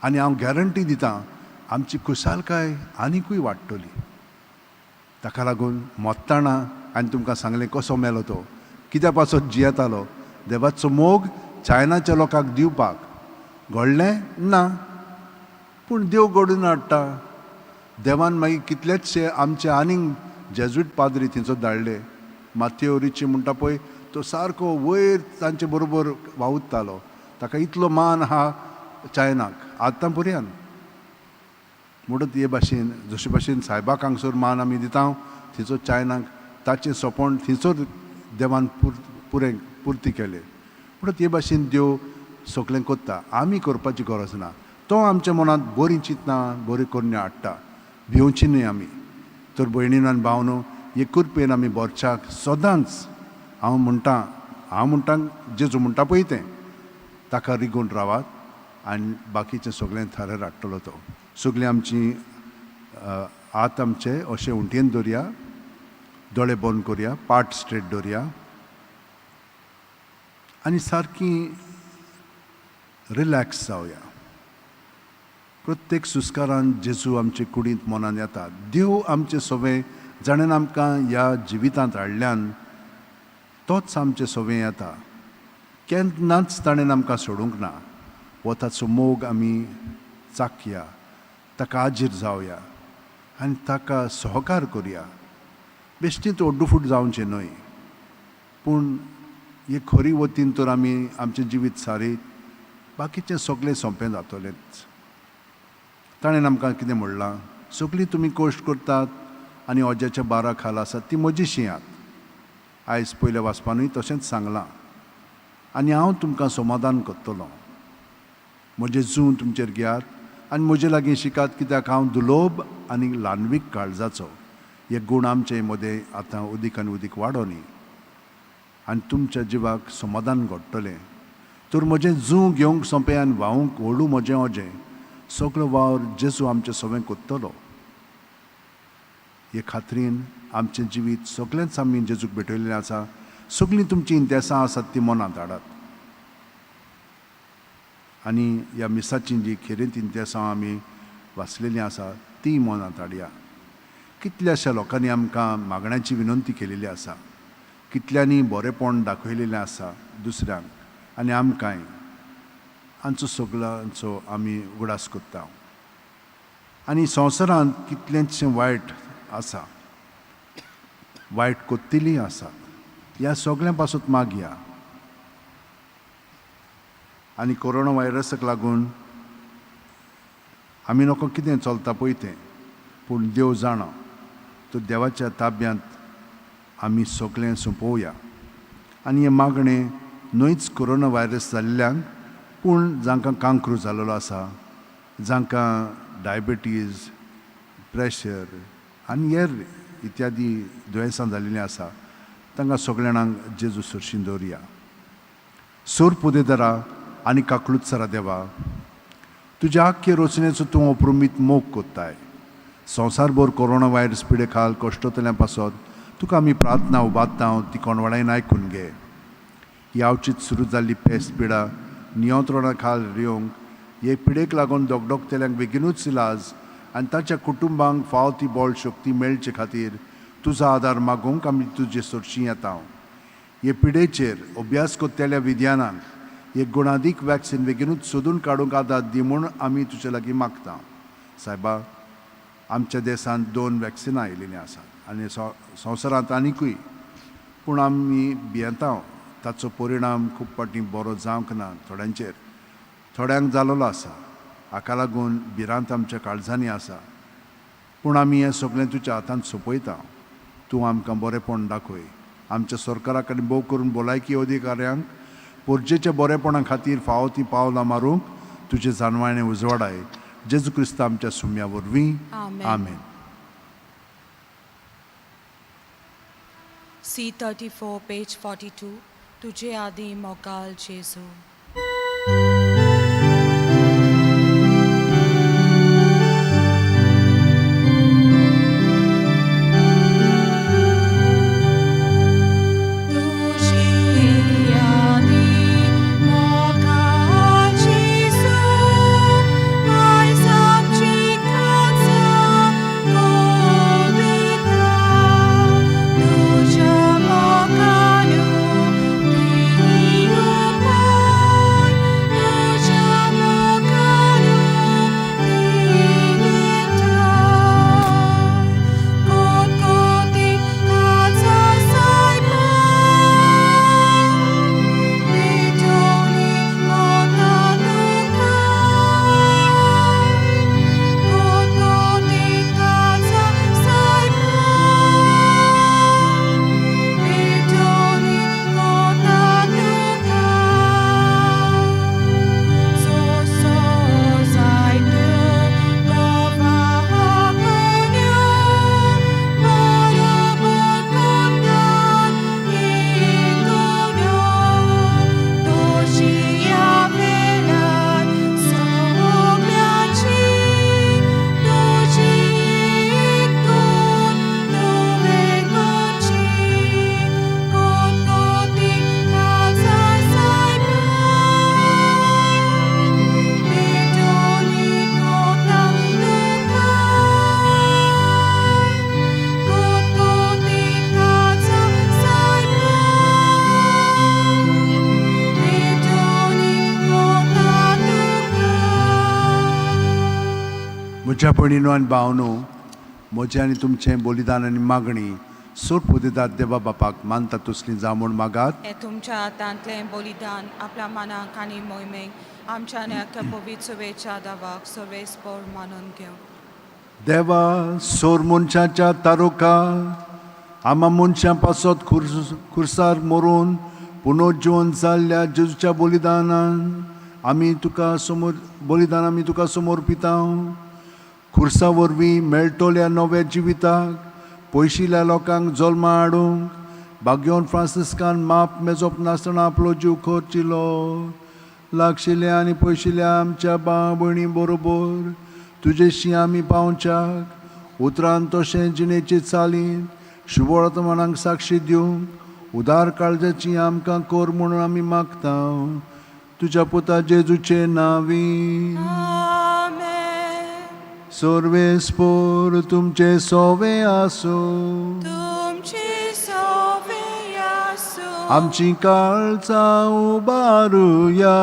आनी हांव गॅरंटी दितां आमची खुशालकाय आनिकूय वाडटली. ताका लागून मोत्ताणा आनी तुमकां सांगलें कसो मेलो तो, कित्या पासत जियेतालो, देवाचो मोग चायनाच्या लोकांक दिवपाक घडलें ना, पूण देव घडून हाडटा. देवान मागीर कितलेचशे आमचे आनीक जेजुईट पाद्री थंयचो धाडले. माथेव रिची म्हणटा पळय, तो सारको वयर तांचे बरोबर वावुरतालो. ताका इतलो मान आहा चायनाक आतां पर्यंत. म्हणटच हे भाशेन जशे भाशेन सायबाक हांगसर मान आमी दिता, थंयसर चायनाक ताचें सोंपण थंयसर देवान पुरें पुर्ती केलें. म्हणटच हे भाशेन देव सगळें करता, आमी करपाची गरज ना. तो आमच्या मनांत बरीं चिंतनां बरी करण्यो हाडटा, भिवची न्हय आमी. तर भयणीन आनी भावनो, हे कृपेन आमी बोरच्याक सदांच हांव म्हणटा, हांव म्हणटा जेजू म्हणटा पळय तें, ताका रिगून रावात आनी बाकीचें सगळें थारार हाडटलो तो. सगळीं आमची हात आमचे अशें उंटयेन दवरया, दोळे बंद करया, पाट स्ट्रेट दवरया आनी सारकी रिलॅक्स जावया. प्रत्येक सुस्कारान जेजू आमचे कुडींत मनान येता. देव आमचे सवे जाणेन आमकां ह्या जिवितांत हाडल्यान तोच आमचे सवे येता. केन्नाच ताणें आमकां सोडूंक ना. हो ताचो मोग आमी चाखया, ताका आजीर जावया आनी ताका सहकार करया. बेश्टीच ओड्डुफूट जावचें न्हय, पूण हे खरी वतीन तर आमी आमचें जिवीत सारीत बाकीचें सगळें सोंपें जातलेंच. ताणें आमकां कितें म्हणलां, सगळीं तुमी कश्ट करतात आनी अज्याच्या बारा खाला आसात ती म्हजी शिंयात. आयज पयल्या वाचपानूय तशेंच सांगलां. आनी हांव तुमकां समाधान करतलो. म्हजें जूं तुमचेर घेयात आनी म्हजे लागीं शिकात, कित्याक हांव दुलोब आनी ल्हानवीक काळजाचो. हे गूण आमचे मदें आतां उदीक आनी उदीक वाडोनी आनी तुमच्या जिवाक समाधान घडटलें. तर म्हजें जूं घेवंक सोंपें आनी व्हांवूंक व्हडू म्हजें अजें. सगळो वावर जेजू आमचें सगळें करतलो. हे खात्रीन आमचें जिवीत सगळेंच आमी जेजूक भेटयल्लें आसा. सगळीं तुमचीं इंतेसां आसात तीं मनांत हाडात आनी ह्या मिसाचीं जीं खेरीत इंतेसां आमी वाचलेलीं आसा तीं मनांत हाडया. कितल्याश्या लोकांनी आमकां मागण्याची विनंती केलेली आसा, कितल्यांनी बरेंपण दाखयलेलें आसा दुसऱ्यांक आनी आमकांय. हांचो सगळ्यांचो आमी उगडास करता. आनी संवसारांत कितलेंचशें वायट आसा, वायट कोत्तिलीं आसात, ह्या सगळ्यां पासून मागया. आनी कोरोना व्हायरसाक लागून आमी नको कितें चलता पळय तें, पूण देव जाणा. तर देवाच्या ताब्यांत आमी सगळें सोंपोवया. आनी हें मागणें न्हयच कोरोना व्हायरस जाल्ल्यांक, पूण जांकां कांक्रू जाल्लो आसा, जांकां डायबेटीज, प्रेशर आनी हेर इत्यादी दुयेंसां जाल्लीं आसा, तांकां सगळ्या जाणांक जेजू सरशीं दवरया. सोर पुदेदरा आनी काकलुत्सरा देवा, तुज्या आख्खे रचनेचो तूं अप्रुमीत मोग कोत्ताय. संवसारभर कोरोना व्हायरस पिडे खाल कश्टतल्या पासत तुका आमी प्रार्थना उबारता, ती कोणवाडायन आयकून घे. ही आवचीत सुरू जाल्ली पेस्त पिडा नियंत्रणा खाल येवंक, हे पिडेक लागून दोगदोगतेल्यांक बेगिनूच इलाज आनी ताच्या कुटुंबांक फाव ती बळ शक्ती मेळचे खातीर तुजो आदार मागूंक आमी तुजे सरशीं येता. हे पिडेचेर अभ्यास करतल्या विज्ञानाक एक गुणादीक वॅक्सिन बेगिनूच सोदून काडूंक आदार दी म्हूण आमी तुजे लागीं मागता. सायबा, आमच्या देशांत 2 वॅक्सिनां आयिल्लीं आसात आनी संवसारांत आनिकूय, पूण आमी भियेता ताचो परिणाम खूब फावटी बरो जावंक ना थोड्यांचेर, थोड्यांक जालोलो आसा. हाका लागून भिरांत आमच्या काळजांनी आसा, पूण आमी हें सगळें तुज्या हातांत सोंपयता. तूं आमकां बरेंपण दाखय. आमच्या सरकाराक आनी भोव करून भलायकी अधिकाऱ्यांक पोरजेच्या बरेपणा खातीर फावो तीं पावलां मारूंक तुजे जानवायणे उजवाडाय. जेजू क्रिस्त आमच्या सुम्या वरवीं, आमेन. C34, page 42, तुझे आदी मोगाल जेजू. म्हज्या भयणीनो आनी भावनो, म्हजें आनी तुमचें बलिदान आनी मागणी सोड पुदेतात देवा बापाक मानता तसली जावं म्हूण मागात. हें तुमच्या हातांतलें बलिदान आपल्या मनाक आनी मोहिमेक आमच्या आनी अख्ख्या पवित्र सुवेच्या दावाक सर्वेस्पोर मानून घेवं. देवा, सोर मनशाच्या तारुका आमा मनशां पासत खुर्सार मरून पुनर्जीवन जाल्ल्या जेजूच्या बलिदानान आमी तुका समोर बलिदान आमी तुका समर्पिता. खुर्सा वरवीं मेळटल्या नव्या जिविताक पयशिल्ल्या लोकांक जल्मा हाडूंक भाग्योन फ्रांसिस्कान माप मेजप नासतना आपलो जीव खर्चिलो. लागशिल्ल्या आनी पयशिल्ल्या आमच्या भाव भयणी बरोबर तुजेशी आमी पावच्याक उतरान तशें जिणेचे चालीन शुभवर्तमानाक साक्षी दिवंक उदार काळजाची आमकां कर म्हणून आमी मागता, तुज्या पुता जेजूचे नांवी. आमेन. सर्वेस्पोर तुमचे सोवे आसूं. तुमची सोवे आसूं. आमची काळजां उबारुया.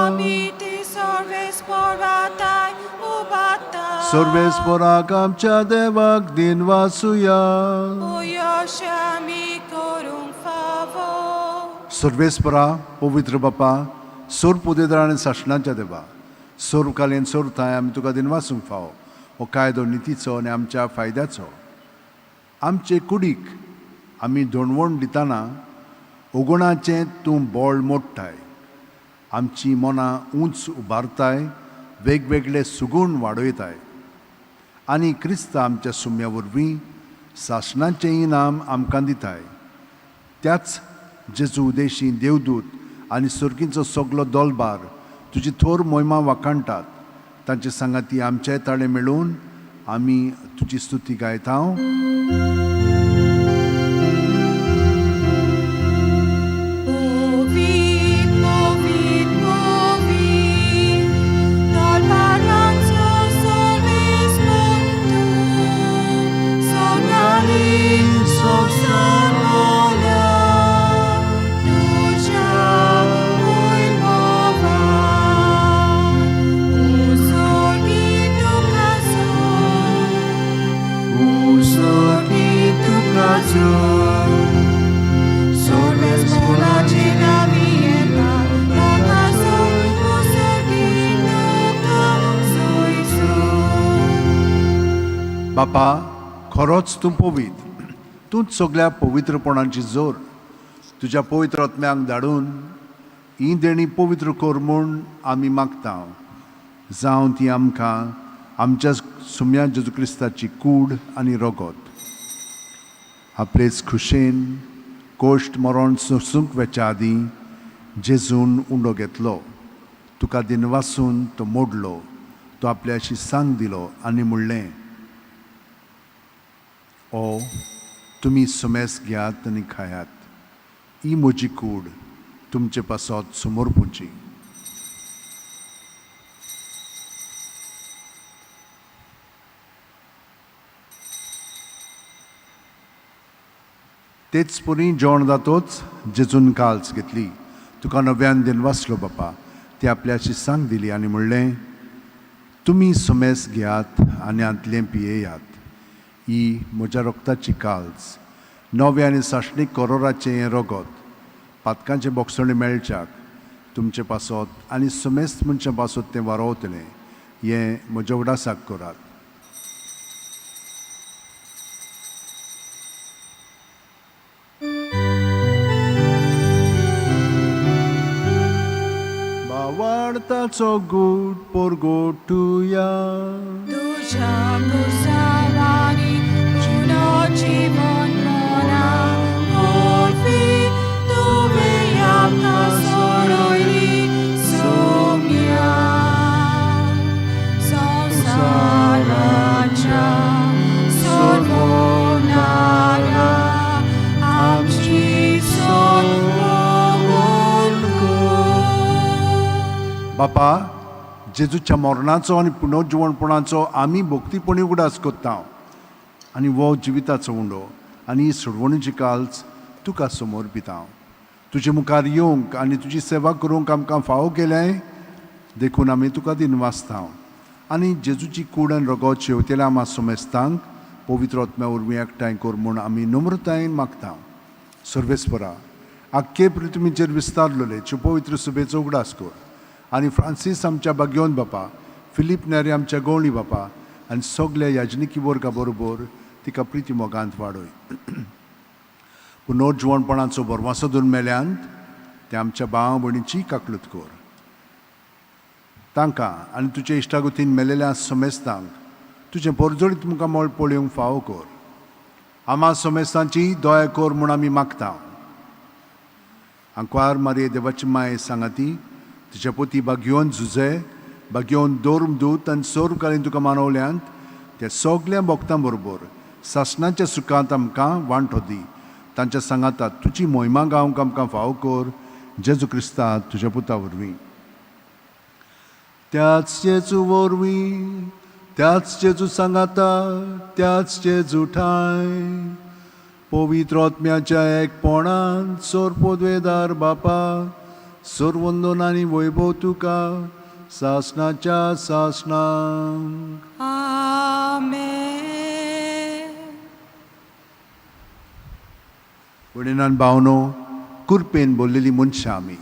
आमी ती सर्वेस्पोराताय उबारता. सर्वेस्पोराक आमच्या देवाक दिनवासुया. यश आमी करूंक फावो. सर्वेस्परा, पवित्र बापा, सोर पुदेदार आनी सासणाच्या देवा, सोरकालीन सोरताय आमी तुका दिनवासूंक फावो. हो कायदो नितीचो आनी आमच्या फायद्याचो. आमचे कुडीक आमी धोणवण दितना अगुणाचें तूं बळ मोडटाय, आमचीं मनां उंच उबारताय, वेगवेगळे सुगूण वाडयताय आनी क्रिस्ता आमच्या सुम्या वरवीं सासणाचें इनाम आमकां दिताय. त्याच जेजू उदेशी देवदूत आनी सर्गींचो सगलो दोलबार तुजी थोर मोहिमा वाखाणटात. तांचे सांगाती आमचे ताळे मेळून आमी तुजी स्तुती गायता. पवित्र, पवित्र, पवित्र, दरबारांचो सर्वेस्पोर तूं, सोनाली संवसार भरला तुज्या वैभवान. उजळी तुका जोड, उजळी तुका जोड. सर्वेस्पोराचे नांवी येता ताका जोड, उजळी तुका जोय जोड. बापा, खरोच तूं पवित्र, तूंच सगल्या पवित्रपणाची जोर. तुज्या पवित्र आत्म्यांक धाडून ही देणी पवित्र कर म्हूण आमी मागता, जावं ती आमकां आमच्या सुम्या जेजू क्रिस्ताची कूड आनी रगत. आपलेच खुशेन कोश्ट मरण सोसूंक वेच्या आदीं जेजून उंडो घेतलो, तुका दिनवासून तो मोडलो, तो आपल्याशी सांग दिलो आनी म्हणलें, ओ तुमी सुमेस घेयात आनी खायात, ही म्हजी कूड तुमचे पासत समर्पूची. तेच परी जेवण जातोच जेजून काल्स घेतली, तुका नव्यान दिनवासलो बापा, ती आपल्याशी सांग दिली आनी म्हणलें, तुमी सुमेस घेयात आनी हांतलें पियेयात, ही म्हज्या रक्ताची काल्स, नवें आनी सासणीक करोराचें हें रगत, पातकांचें बोगसणें मेळच्याक तुमचे पासत आनी सुमेस्त मनशां पासत तें वारोवतलें, हें म्हज्या उगडासाक करात. भावार्थाचो गूट परगटुया. तुज्या पुरसावानी पुनर्जीवन मना वरवीं तुवें आमकां सोडयली सोम्या. संवसाराच्या सोडवणारा आमची सोडवण कर. बापा, जेजूच्या मरणाचो आनी पुनर्जिवणपणाचो आमी भक्तीपणी उगडास करता आनी हो जिविताचो उंडो आनी ही सोडवणीची काल्स तुका समर्पिता. तुजे मुखार येवंक आनी तुजी सेवा करूंक आमकां फावो केलें देखून आमी तुका दिनवासता. आनी जेजूची कूड आनी रगत शेवतेल्या आमा समेस्तांक पवित्र आत्म्या वरवीं एकठांय कर म्हूण आमी नम्रतायेन मागता. सर्वेस्परा, आख्खे पृथ्वीचेर विस्तारलेले पवित्र सुबेचो उगडास कर आनी फ्रांसीस आमच्या बाग्योन बापा, फिलीप नेरी आमच्या गवळी बापा आनी सगल्या याजनिकी वर्गा बरोबर तिका प्रिती मोगांत वाडय. पुनर्जिवणपणाचो भरवासो धरून मेल्यांत ते आमच्या भाव भयणीची काकलूत कर. तांकां आनी तुजे इश्टागतीन मेलेल्या समेस्तांक तुजें पोरजोळीत मुखामळ पळोवंक फावो कर. आमा समेस्तांची दया कर म्हूण आमी मागता. आंकवार मारये देवाची माय सांगाती, तुज्या पोती बागयोवन झुजे बागयोवन दोर्म दूत आनी सर्वकालीन तुका मानवल्यांत त्या सगल्या भक्तां बरोबर सासणाच्या सुखांत आमकां वांटो दी. तांच्या सांगाता तुजी मोहिमा गावंक आमकां फावो कर, जेजू क्रिस्ता तुज्या पुता वरवीं. त्याच जेजू वरवीं, त्याच जेजू सांगाता, त्याच जेजू ठांय पवित्र आत्म्याच्या एकपणान सोरपोदवेदार बापा, सर्वंदन आनी वैभव तुका सासणाच्या सासणाक. आमेन. वडिलान भावनो, कुरपेन बोल्लेली मनशां आमी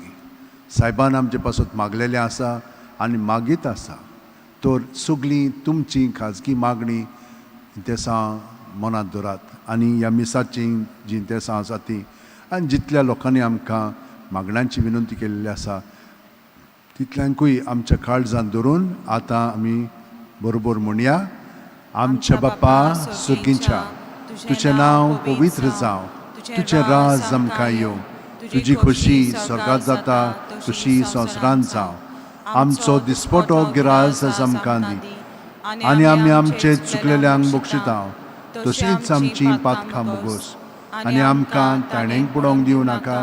सायबान आमचे पासत मागलेलें आसा आनी मागीत आसा. तर सगळीं तुमची खाजगी मागणी तेसां मनांत दवरात आनी ह्या मिसाची जीं तेसां आसा ती आनी जितल्या लोकांनी आमकां मागण्यांची विनंती केल्ली आसा तितल्यांकूय आमच्या काळजांत धरून आतां आमी बरोबर म्हणया. आमच्या बापा सुर्गींच्या, तुजें नांव पवित्र जावं, तुजें राज आमकां येवं, तुजी खोशी स्वर्गात जाता तशी संवसारांत जावं. आमचो दिसपटो गिरास आज आमकां दी आनी आमी आमचे चुकलेल्यांक बक्षिता तशींच आमची पातकां बोगोस आनी आमकां ताणेंक बुडोवंक दिवं नाका,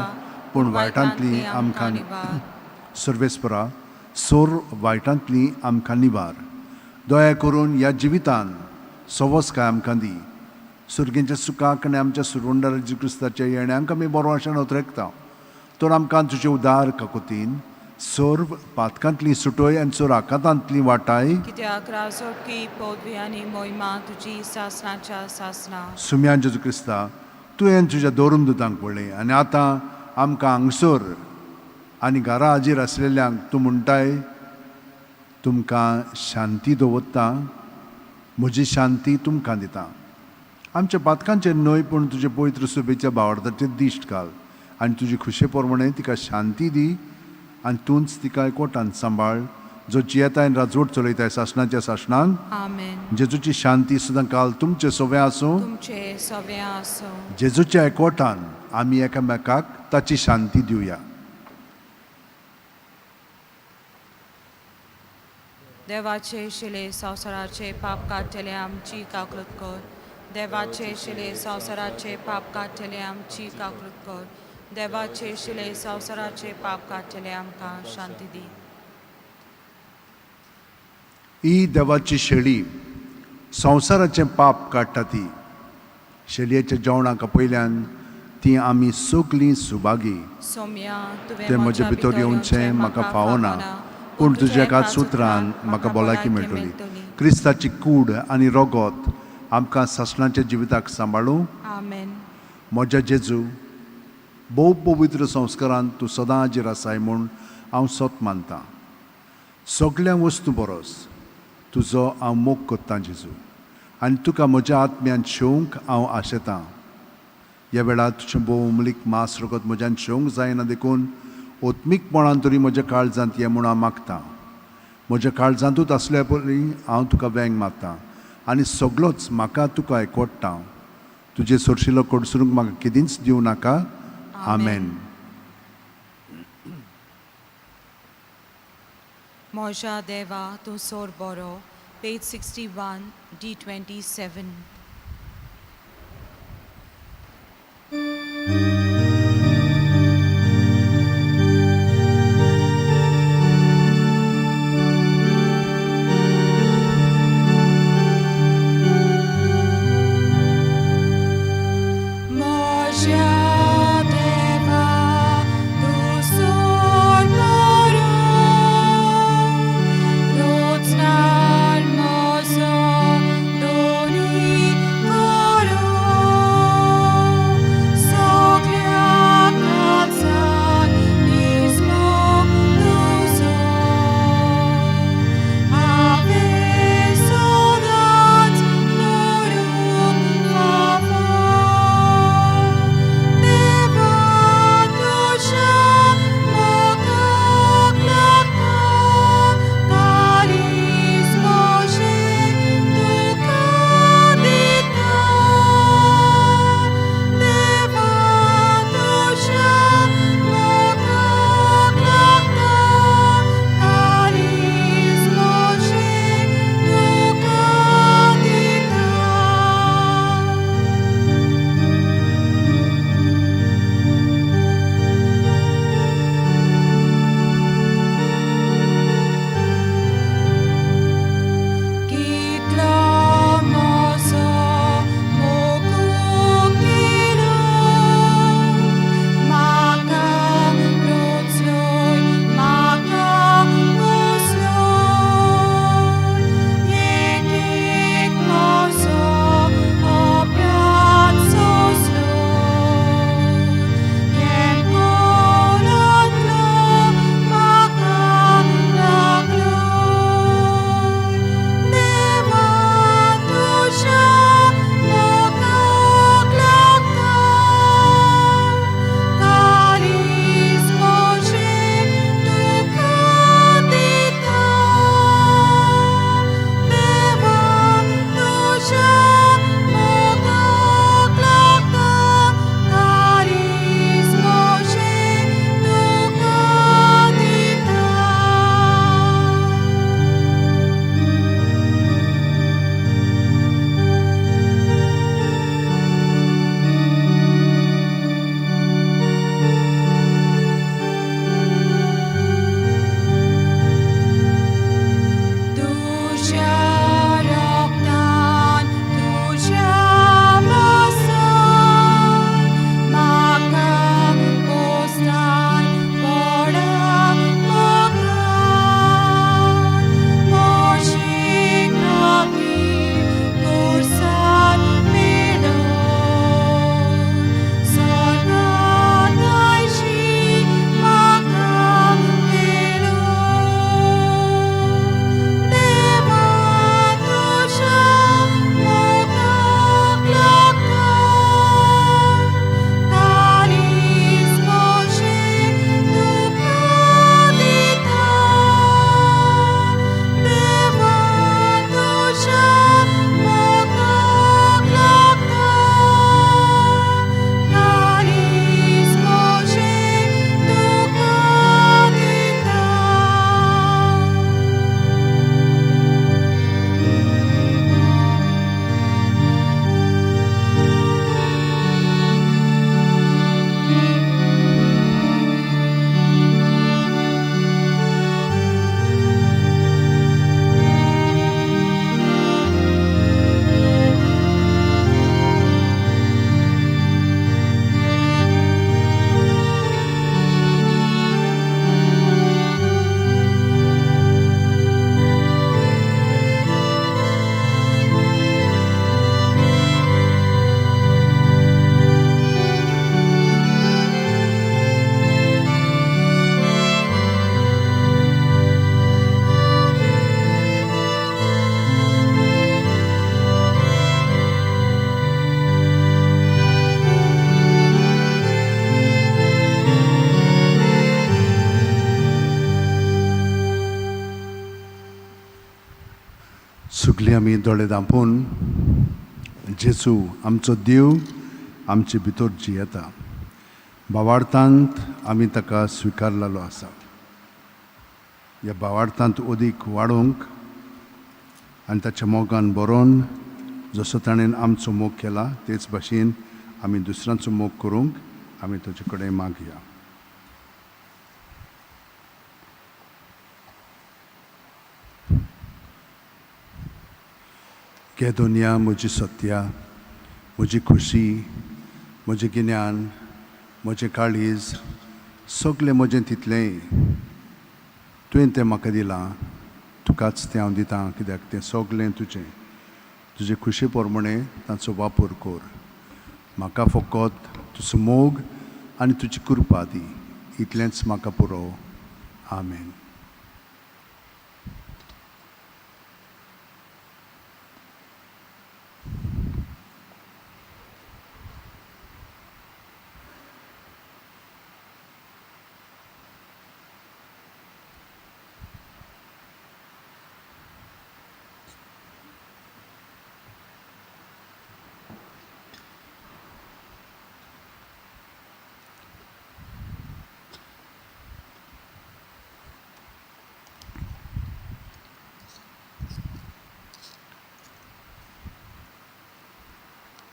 पूण वायटांतली आमकां सर्वेस्परा, सोर वायटांतली आमकां निवार. दया करून ह्या जिवितान सवसकाय आमकां दी. सुर्गेच्या सुखाक आनी आमच्या सुरवंडार जेजू क्रिस्ताच्या येण्यांक आमी बरो आशान उतरेकता. तर आमकां तुजे उदार काकुतीन सर्व पातकांतली सुटय आनी सर्व आकांतांतली वाटाय. कित्याक राजोटकी पदवी आनी मोहिमा तुजी सासणाच्या सासणा. सुम्यान जेजू क्रिस्ता, तुवें तुज्या दोरून दुतांक पळय आनी आतां आमकां हांगसर आनी घरा हाजीर आसलेल्यांक तूं म्हणटाय, तुमकां शांती दवरता, म्हजी शांती तुमकां दिता. आमच्या पातकांचेर न्हय पूण तुजे पवित्र सुबेच्या भावार्थाचेर दिश्ट घाल आनी तुजी खुशे प्रमाणे तिका शांती दी आनी तूंच तिका एकवटान सांबाळ, जो जियेताय आनी राजवट चलयताय सासणाच्या सासणाक. आमेन. जेजूची शांती सुद्दां काल तुमचे सवे आसूं. तुमचे सवे आसूं. जेजूच्या एकवटान आमी एकामेकाक ताची शांती दिवया. देवाचे शिले संवसाराचे पाप काडटले आमची काकूळट कर. देवाचे शिले संवसाराचे पाप काडटले आमची काकूळट कर. देवाचे शिले संवसाराचे पाप काडटले आमकां शांती दी. ही देवाची शेळी संवसाराचें पाप काडटा. ती शेळयेच्या जेवणाक पयल्यान ती आमी सगलीं सुभागी. सोम्या, तुवें तें म्हजे भितर येवचें म्हाका फावना, पूण तुज्या एकाच उतरान म्हाका भलायकी मेळटली. क्रिस्ताची कूड आनी रगत आमकां सासणाच्या जिविताक सांबाळूं. आमेन. म्हज्या जेजू, भोव पवित्र संस्कारान तूं सदां हाजीर आसाय म्हूण हांव सत मानतां. सगल्या वस्तू बरोस तुजो हांव मोग करतां जेजू, आनी तुका म्हज्या आत्म्यान शेवंक हांव आशेतां. ह्या वेळार तुजें भोव उमलीक मास रगत म्हज्यान शेवंक जायना, देखून ओत्मीकपणान तरी म्हज्या काळजांत ये म्हूण हांव मागतां. म्हज्या काळजांतूच आसल्या परी हांव तुका वेंग मारतां आनी सगलोच म्हाका तुका एकवटता. तुजे सोरशिलो कडसरूंक म्हाका केदींच दिवं नाका. आमेन. म्हज्या देवा तूं सोर बरो. Page 61 D 27. म्हज्या देवा तूं सोर बरो, रोज ना सगळीं आमी दोळे धांपून जेजू आमचो देव आमचे भितर जियेता. भावार्थांत आमी ताका स्विकारलेलो आसा. ह्या भावार्थांत अदीक वाडोवंक आनी ताच्या मोगान बरोवन जसो ताणें आमचो मोग केला तेच भाशेन आमी दुसऱ्यांचो मोग करूंक आमी ताचे कडेन मागया. घे दुनिया म्हजी सत्या, म्हजी खुशी, म्हजें गिन्यान, म्हजें काळीज, सगळें म्हजें तितलेंय तुवें तें म्हाका दिलां, तुकाच तें हांव दितां, कित्याक तें सगळें तुजें. तुजे खुशे प्रमाणें तांचो वापर कर. म्हाका फकत तुजो मोग आनी तुजी कृपा दी, इतलेंच म्हाका पुरो. आमेन.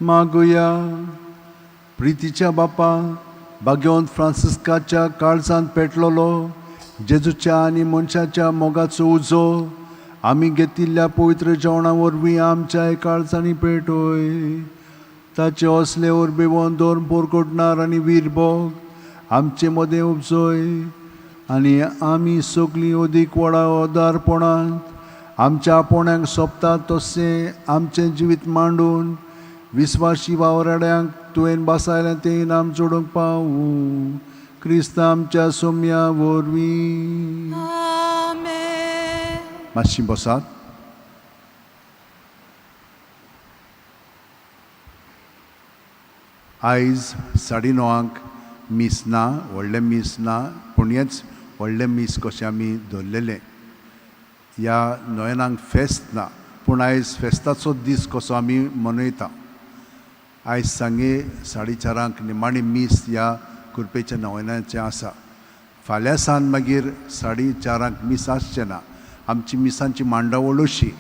मागुया. प्रितीच्या बापा भाग्यवंत फ्रांसिस्काच्या काळजांत पेटलेलो जेजूच्या आनी मनशाच्या मोगाचो उजो आमी घेतिल्ल्या पवित्र जेवणा वरवीं आमच्या काळजांनी पेटोय. ताचे असले उर्बेवन दोन पोरकोटणार आनी वीर भोग आमचे मदें उपजोय आनी आमी सगळीं अदीक व्हडा अदारपणांत आमच्या आपोण्याक सोंपता तशें आमचें जिवीत मांडून विस्वाशी वावराड्यांक तुवें बसायलें तें इनाम जोडूंक पावूं. क्रिस्त आमच्या सोम्या वरवीं. आमेन. मातशी बसात. आयज 9:30 मीस ना, व्हडलें मीस ना, पूण हेंच व्हडलें मीस कशें आमी दवरलेलें. ह्या नोयनांक फेस्त ना, पूण आयज फेस्ताचो दीस कसो आमी मनयता. आयज सांगे 4:30 निमाणी मीस ह्या कुरपेच्या नोवेनाचें आसा. फाल्यां सान मागीर 4:30 मीस आसचें ना. आमची मिसांची मांडावळ अशी,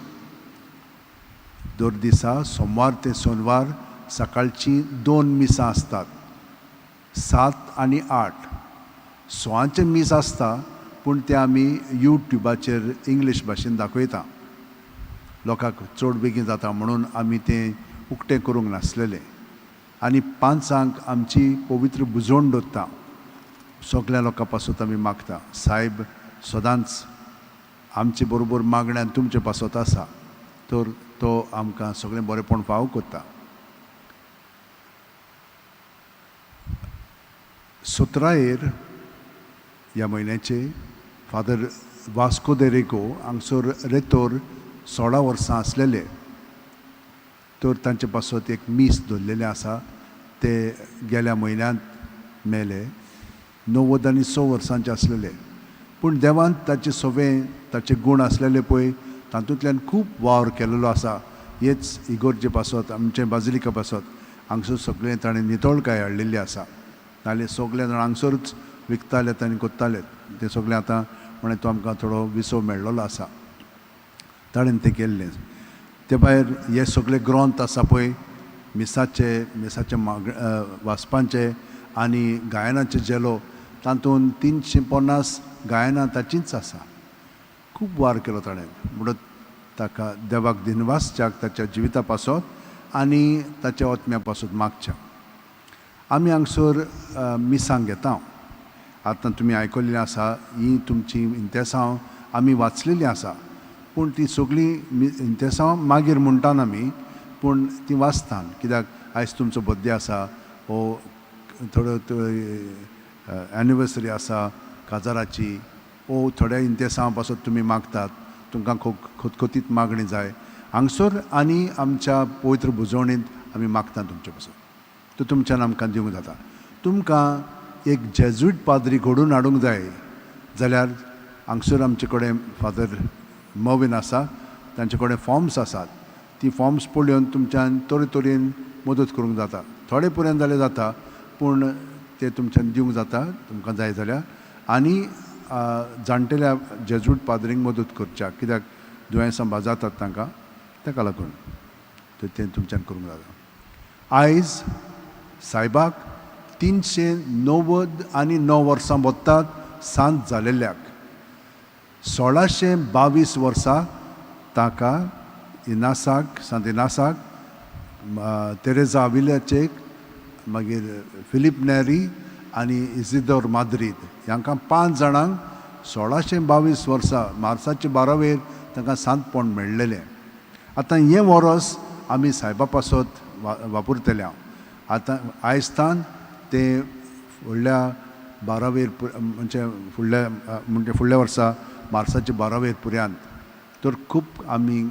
दर दिसा सोमवार ते सोनवार सकाळचीं 2 मिसां आसतात, 7 आनी 8. 6 मीस आसता, पूण तें आमी यूट्यूबाचेर इंग्लीश भाशेन दाखयता. लोकांक चड बेगीन जाता म्हणून आमी तें उक्तें करूंक नासलेलें. आनी 5 आमची पवित्र बुजवण दवरता. सगल्या लोकां पासत आमी मागता, सायब सदांच आमचे बरोबर मागण्यान तुमचे पासत आसा, तर तो आमकां सगळें बरेंपण फाव करता. 17 ह्या म्हयन्याचे फादर वास्को दे रेगो हांगसर रेतोर 16 वर्सां आसलेले, तर तांचे पासत एक मीस दवरलेलें आसा. ते गेल्या म्हयन्यांत मेले, 96 वर्सांचे आसलेले. पूण देवान ताचे सवे ताचे गूण आसलेले पळय तातूंतल्यान खूब वावर केलेलो आसा. हेच इगोर्जे पासत, आमचे बाजिलिका पासत हांगसर सगळें ताणें नितळकाय हाडलेली आसा. नाल्यार सगळे जाण हांगसरूच विकताले आनी कोत्ताले. तें सगळें आतां म्हणलें तो आमकां थोडो विसव मेळ्ळोलो आसा, ताणें तें केल्लें. ते भायर हे सगळे ग्रंथ आसा पळय, मिसाचे, मिसाचे माग वाचपांचे आनी गायनाचे झेलो, तातूंत 350 गायनां ताचींच आसा. खूब वार केलो ताणें, म्हणून ताका देवाक दिनवासच्याक ताच्या जिविता पासत आनी ताच्या आत्म्या पासत मागच्या. आमी हांगसर मिसांग घेता. आतां तुमी आयकल्लीं आसा ही तुमची इंतेसांव आमी वाचलेलीं आसा, पूण ती सगळीं इंतेसांव मागीर म्हणटान आमी, पूण ती वाचता कित्याक आयज तुमचो बड्डे आसा, हो थोडो एनिवर्सरी आसा काजाराची, ओ थोड्या इंतेसांव पासत तुमी मागतात, तुमकां खतखतीत मागणी जाय हांगसर आनी आमच्या पवित्र बुजवणींत आमी मागता तुमचे पासत. तो तुमच्यान आमकां दिवंक जाता. तुमकां एक जेजुईट पाद्री घडोवन हाडूंक जाय जाल्यार हांगसर आमचे कडेन फादर मवीन आसा, तांचे कडेन फॉर्म्स आसात. ती फॉर्म्स पळोवन तुमच्यान तरेतरेन मदत करूंक जाता. थोडे पर्यंत जाल्यार जाता, पूण ते तुमच्यान दिवंक जाता तुमकां जाय जाल्यार. आनी जाणटेल्या जेजूट पाद्रींक मदत करच्याक, कित्याक दुयेंसां जातात तांकां, ताका लागून तर तें तुमच्यान करूंक जाता. आयज सायबाक 399 वर्सां वतात सांत जालेल्याक. 1622 वर्सां ताका इनासाक, सांत इनासाक, तेरेजा आविल्याचेक, मागीर फिलीप नेरी आनी इजिदोर माद्रीद ह्यांकां 5 जाणांक 1622 वर्सां मार्साचे 12वेर तांकां सांतपण मेळ्ळेलें. आतां हें वरस आमी सायबा पासत वापरतले हांव. आतां आयज तान ते फुडल्या 12वेर म्हणजे फुडल्या म्हणजे फुडल्या वर्सा मार्साचे 12वेर पुऱ्यांत तर खूब आमी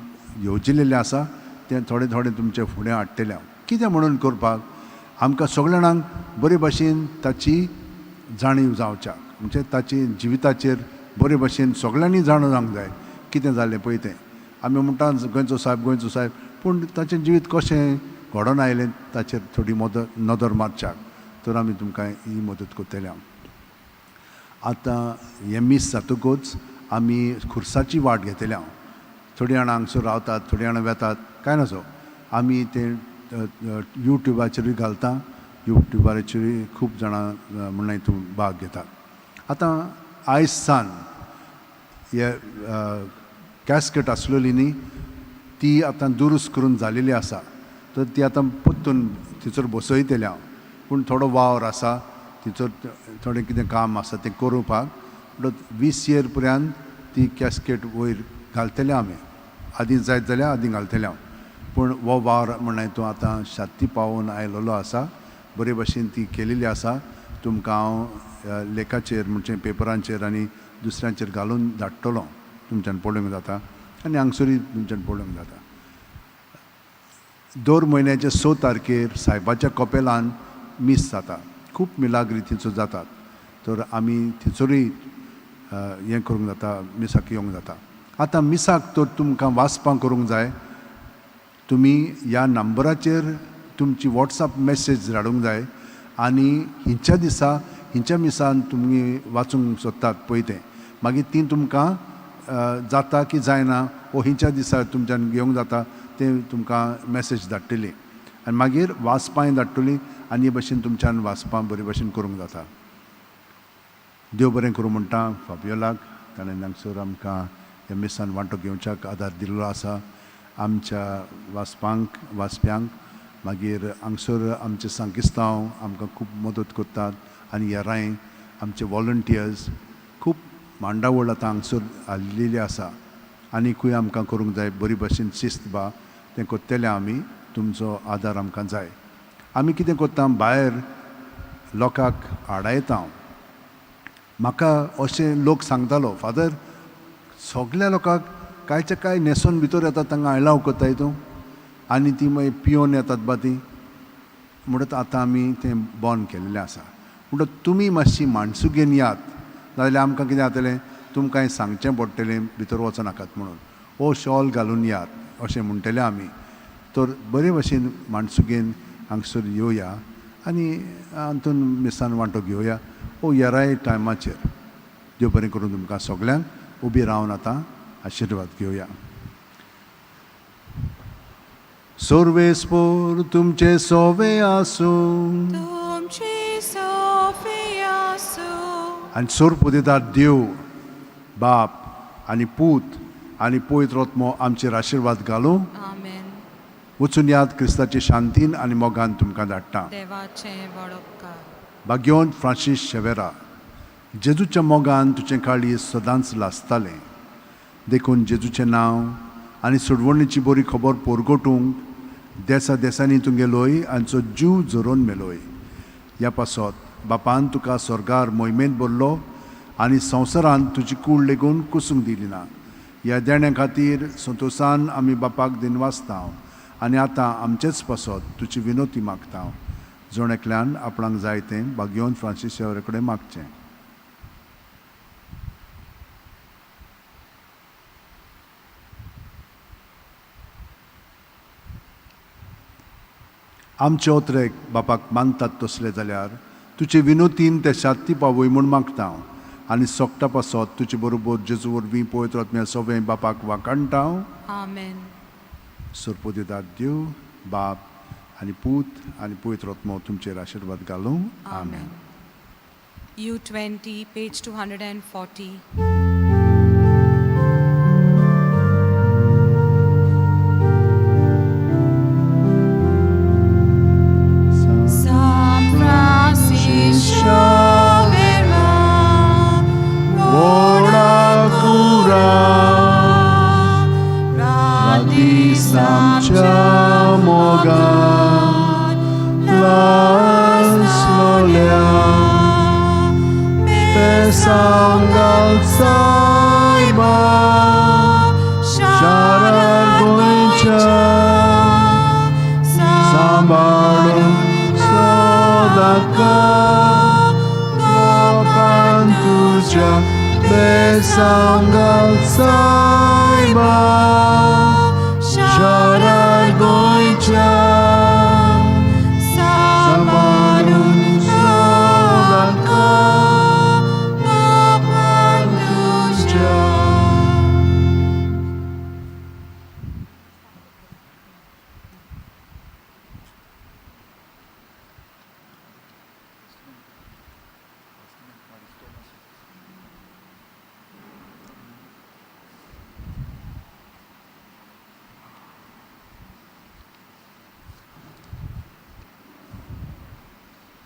येवजिलेलें आसा, तें थोडें थोडें तुमचे फुडें हाडटलें हांव. कितें म्हणून करपाक आमकां सगल्या जाणांक बरे भाशेन ताची जाणीव जावच्याक, म्हणजे ताची जिविताचेर बरे भाशेन सगल्यांनी जाणून जावंक जाय कितें जालें पळय तें. आमी म्हणटा गोंयचो सायब गोंयचो सायब, पूण ताचें जिवीत कशें घडोवन आयलें ताचेर थोडी मदत नदर मारच्याक तर आमी तुमकां ही मदत करतले हांव. आतां हें मीस जातकूच आमी खुर्साची वाट घेतले हांव. थोडीं जाणां हांगसर रावतात, थोडीं जाणां वेतात, कांय नासो आमी तें युट्यूबाचेरूय घालता. युट्यूबाचेरूय खूब जाणां म्हणून हितून भाग घेतात. आतां आयज सान हे कॅस्केट आसलेली न्ही ती आतां दुरुस्त करून जालेली आसा, तर ती आतां परतून थंयसर बसयतले हांव. पूण थोडो वावर आसा थंयसर, थोडें कितें काम आसा तें करुपाक. म्हणटच 20 यर पर्यंत ती कॅस्केट वयर घालतले आमी, आदीं जायत जाल्यार आदीं घालतले हांव. पूण हो वावर म्हणल्यार तूं आतां शात्ती पावोवन आयलेलो आसा, बरे भाशेन ती केलेली आसा. तुमकां हांव लेखाचेर म्हणजे पेपरांचेर आनी दुसऱ्यांचेर घालून धाडटलो, तुमच्यान पळोवंक जाता आनी हांगसरूय तुमच्यान पळोवंक जाता. दर म्हयन्याचे 6 तारखेर सायबाच्या कपेलान मीस जाता, खूब मिलाग्री थंयसर जातात, तर आमी थंयसरूय हें करूंक जाता, मिसाक येवंक जाता. आतां मिसाक तर तुमकां वाचपां करूंक जाय, तुमी ह्या नंबराचेर तुमची वॉट्सएप मॅसेज धाडूंक जाय आनी हिंच्या दिसा हिंच्या मिसान तुमी वाचूंक सोदतात पळय तें, मागीर ती तुमकां जाता की जायना वो हिंच्या दिसा तुमच्यान घेवंक जाता तें तुमकां मॅसेज धाडटली आनी मागीर वाचपांय धाडटली आनी हे भशेन तुमच्यान वाचपां बरे भशेन करूंक जाता. देव बरें करूं म्हणटा फाबियोलाक, ताणें हांगसर आमकां ह्या मिसान वांटो घेवच्याक आदार दिल्लो आसा आमच्या वाचपांक वाचप्यांक. मागीर हांगसर आमचे सांकिस्तांव आमकां खूब मदत करतात आनी येराय आमचे वॉलंटियर्स खूब मांडावळ आतां हांगसर हाडलेली आसा. आनीकूय आमकां करूंक जाय बरी भशेन शिस्त बा तें करतले आमी, तुमचो आदार आमकां जाय. आमी कितें करता भायर लोकांक आडायता. म्हाका अशें लोक सांगतालो, फादर सगल्या लोकांक कांयचे कांय न्हेसोन भितर येतात तांकां आयलाव करताय तूं आनी ती मागीर पियोन येतात बा ती, म्हणटच आतां आमी तें बंद केल्लें आसा. म्हणटच तुमी मातशी माणसुगेन यात, नाजाल्यार आमकां कितें जातलें तुमकां सांगचें पडटलें भितर वचनाकात म्हणून, ओ शॉल घालून यात अशें म्हणटलें आमी. तर बरे भशेन माणसुगेन हांगसर येवया आनी हातून मिसान वांटो घेवया ओ येराय टायमाचेर. देव बरें करून तुमकां सगल्यांक. उबी रावन आतां आशिर्वाद घेवया. सर्वेस्पोर तुमचे सोवे आसूं तुमची सोफी आसूं. आनी सोरपुदेदार देव बाप आनी पूत आनी पवित्र आत्मो आमचेर आशिर्वाद घालूं. आमेन. वचून याद क्रिस्ताचे शांतीन आनी मोगान तुमकां धाडटा. देवाचें व्हड उपकार. भाग्यवंत फ्रांसीस शेवेरा, जेजूच्या मोगान तुजें काळीज सदांच लासतालें, देखून जेजूचें नांव आनी सोडवणीची बरी खबर पोरगोटूंक देसा देसांनी तूं गेलोय आनी जीव झरोवन मेलोय. ह्या पासत बापान तुका स्वर्गार मोहिमेंत भरलो आनी संवसारांत तुजी कूड लेगून कुसूंक दिली ना. ह्या देण्या खातीर संतोशान आमी बापाक दिनवासता आनी आतां आमचेच पासत तुजी विनोती मागता. जण एकल्यान आपणाक जाय तें भाग्यवंत फ्रांसीस शेवरे कडेन मागचें. आमचे ओतरेक बापाक मानतात तसले जाल्यार तुजे विनोतीन ते शाती पावय म्हूण मागता हांव आनी सोकटा पासत तुजे बरोबर जेजू वरवीं पवित्र आत्म्या सगळें बापाक वाखाणटा हांव. आमेन. सरपोदेदार देव बाप आनी पूत आनी पवित्र आत्मो तुमचेर आशिर्वाद घालूं. आमेन. U20, page 240. San Francisco Verma, व्हडा कुरा Radisam मोगान लासलोल्या पेसांगाल सायबा शारार गोंयच्या सांबाळून सदांकाळ लोकान तुज्या बेसांगाल सायबा शारार गोंयच्या.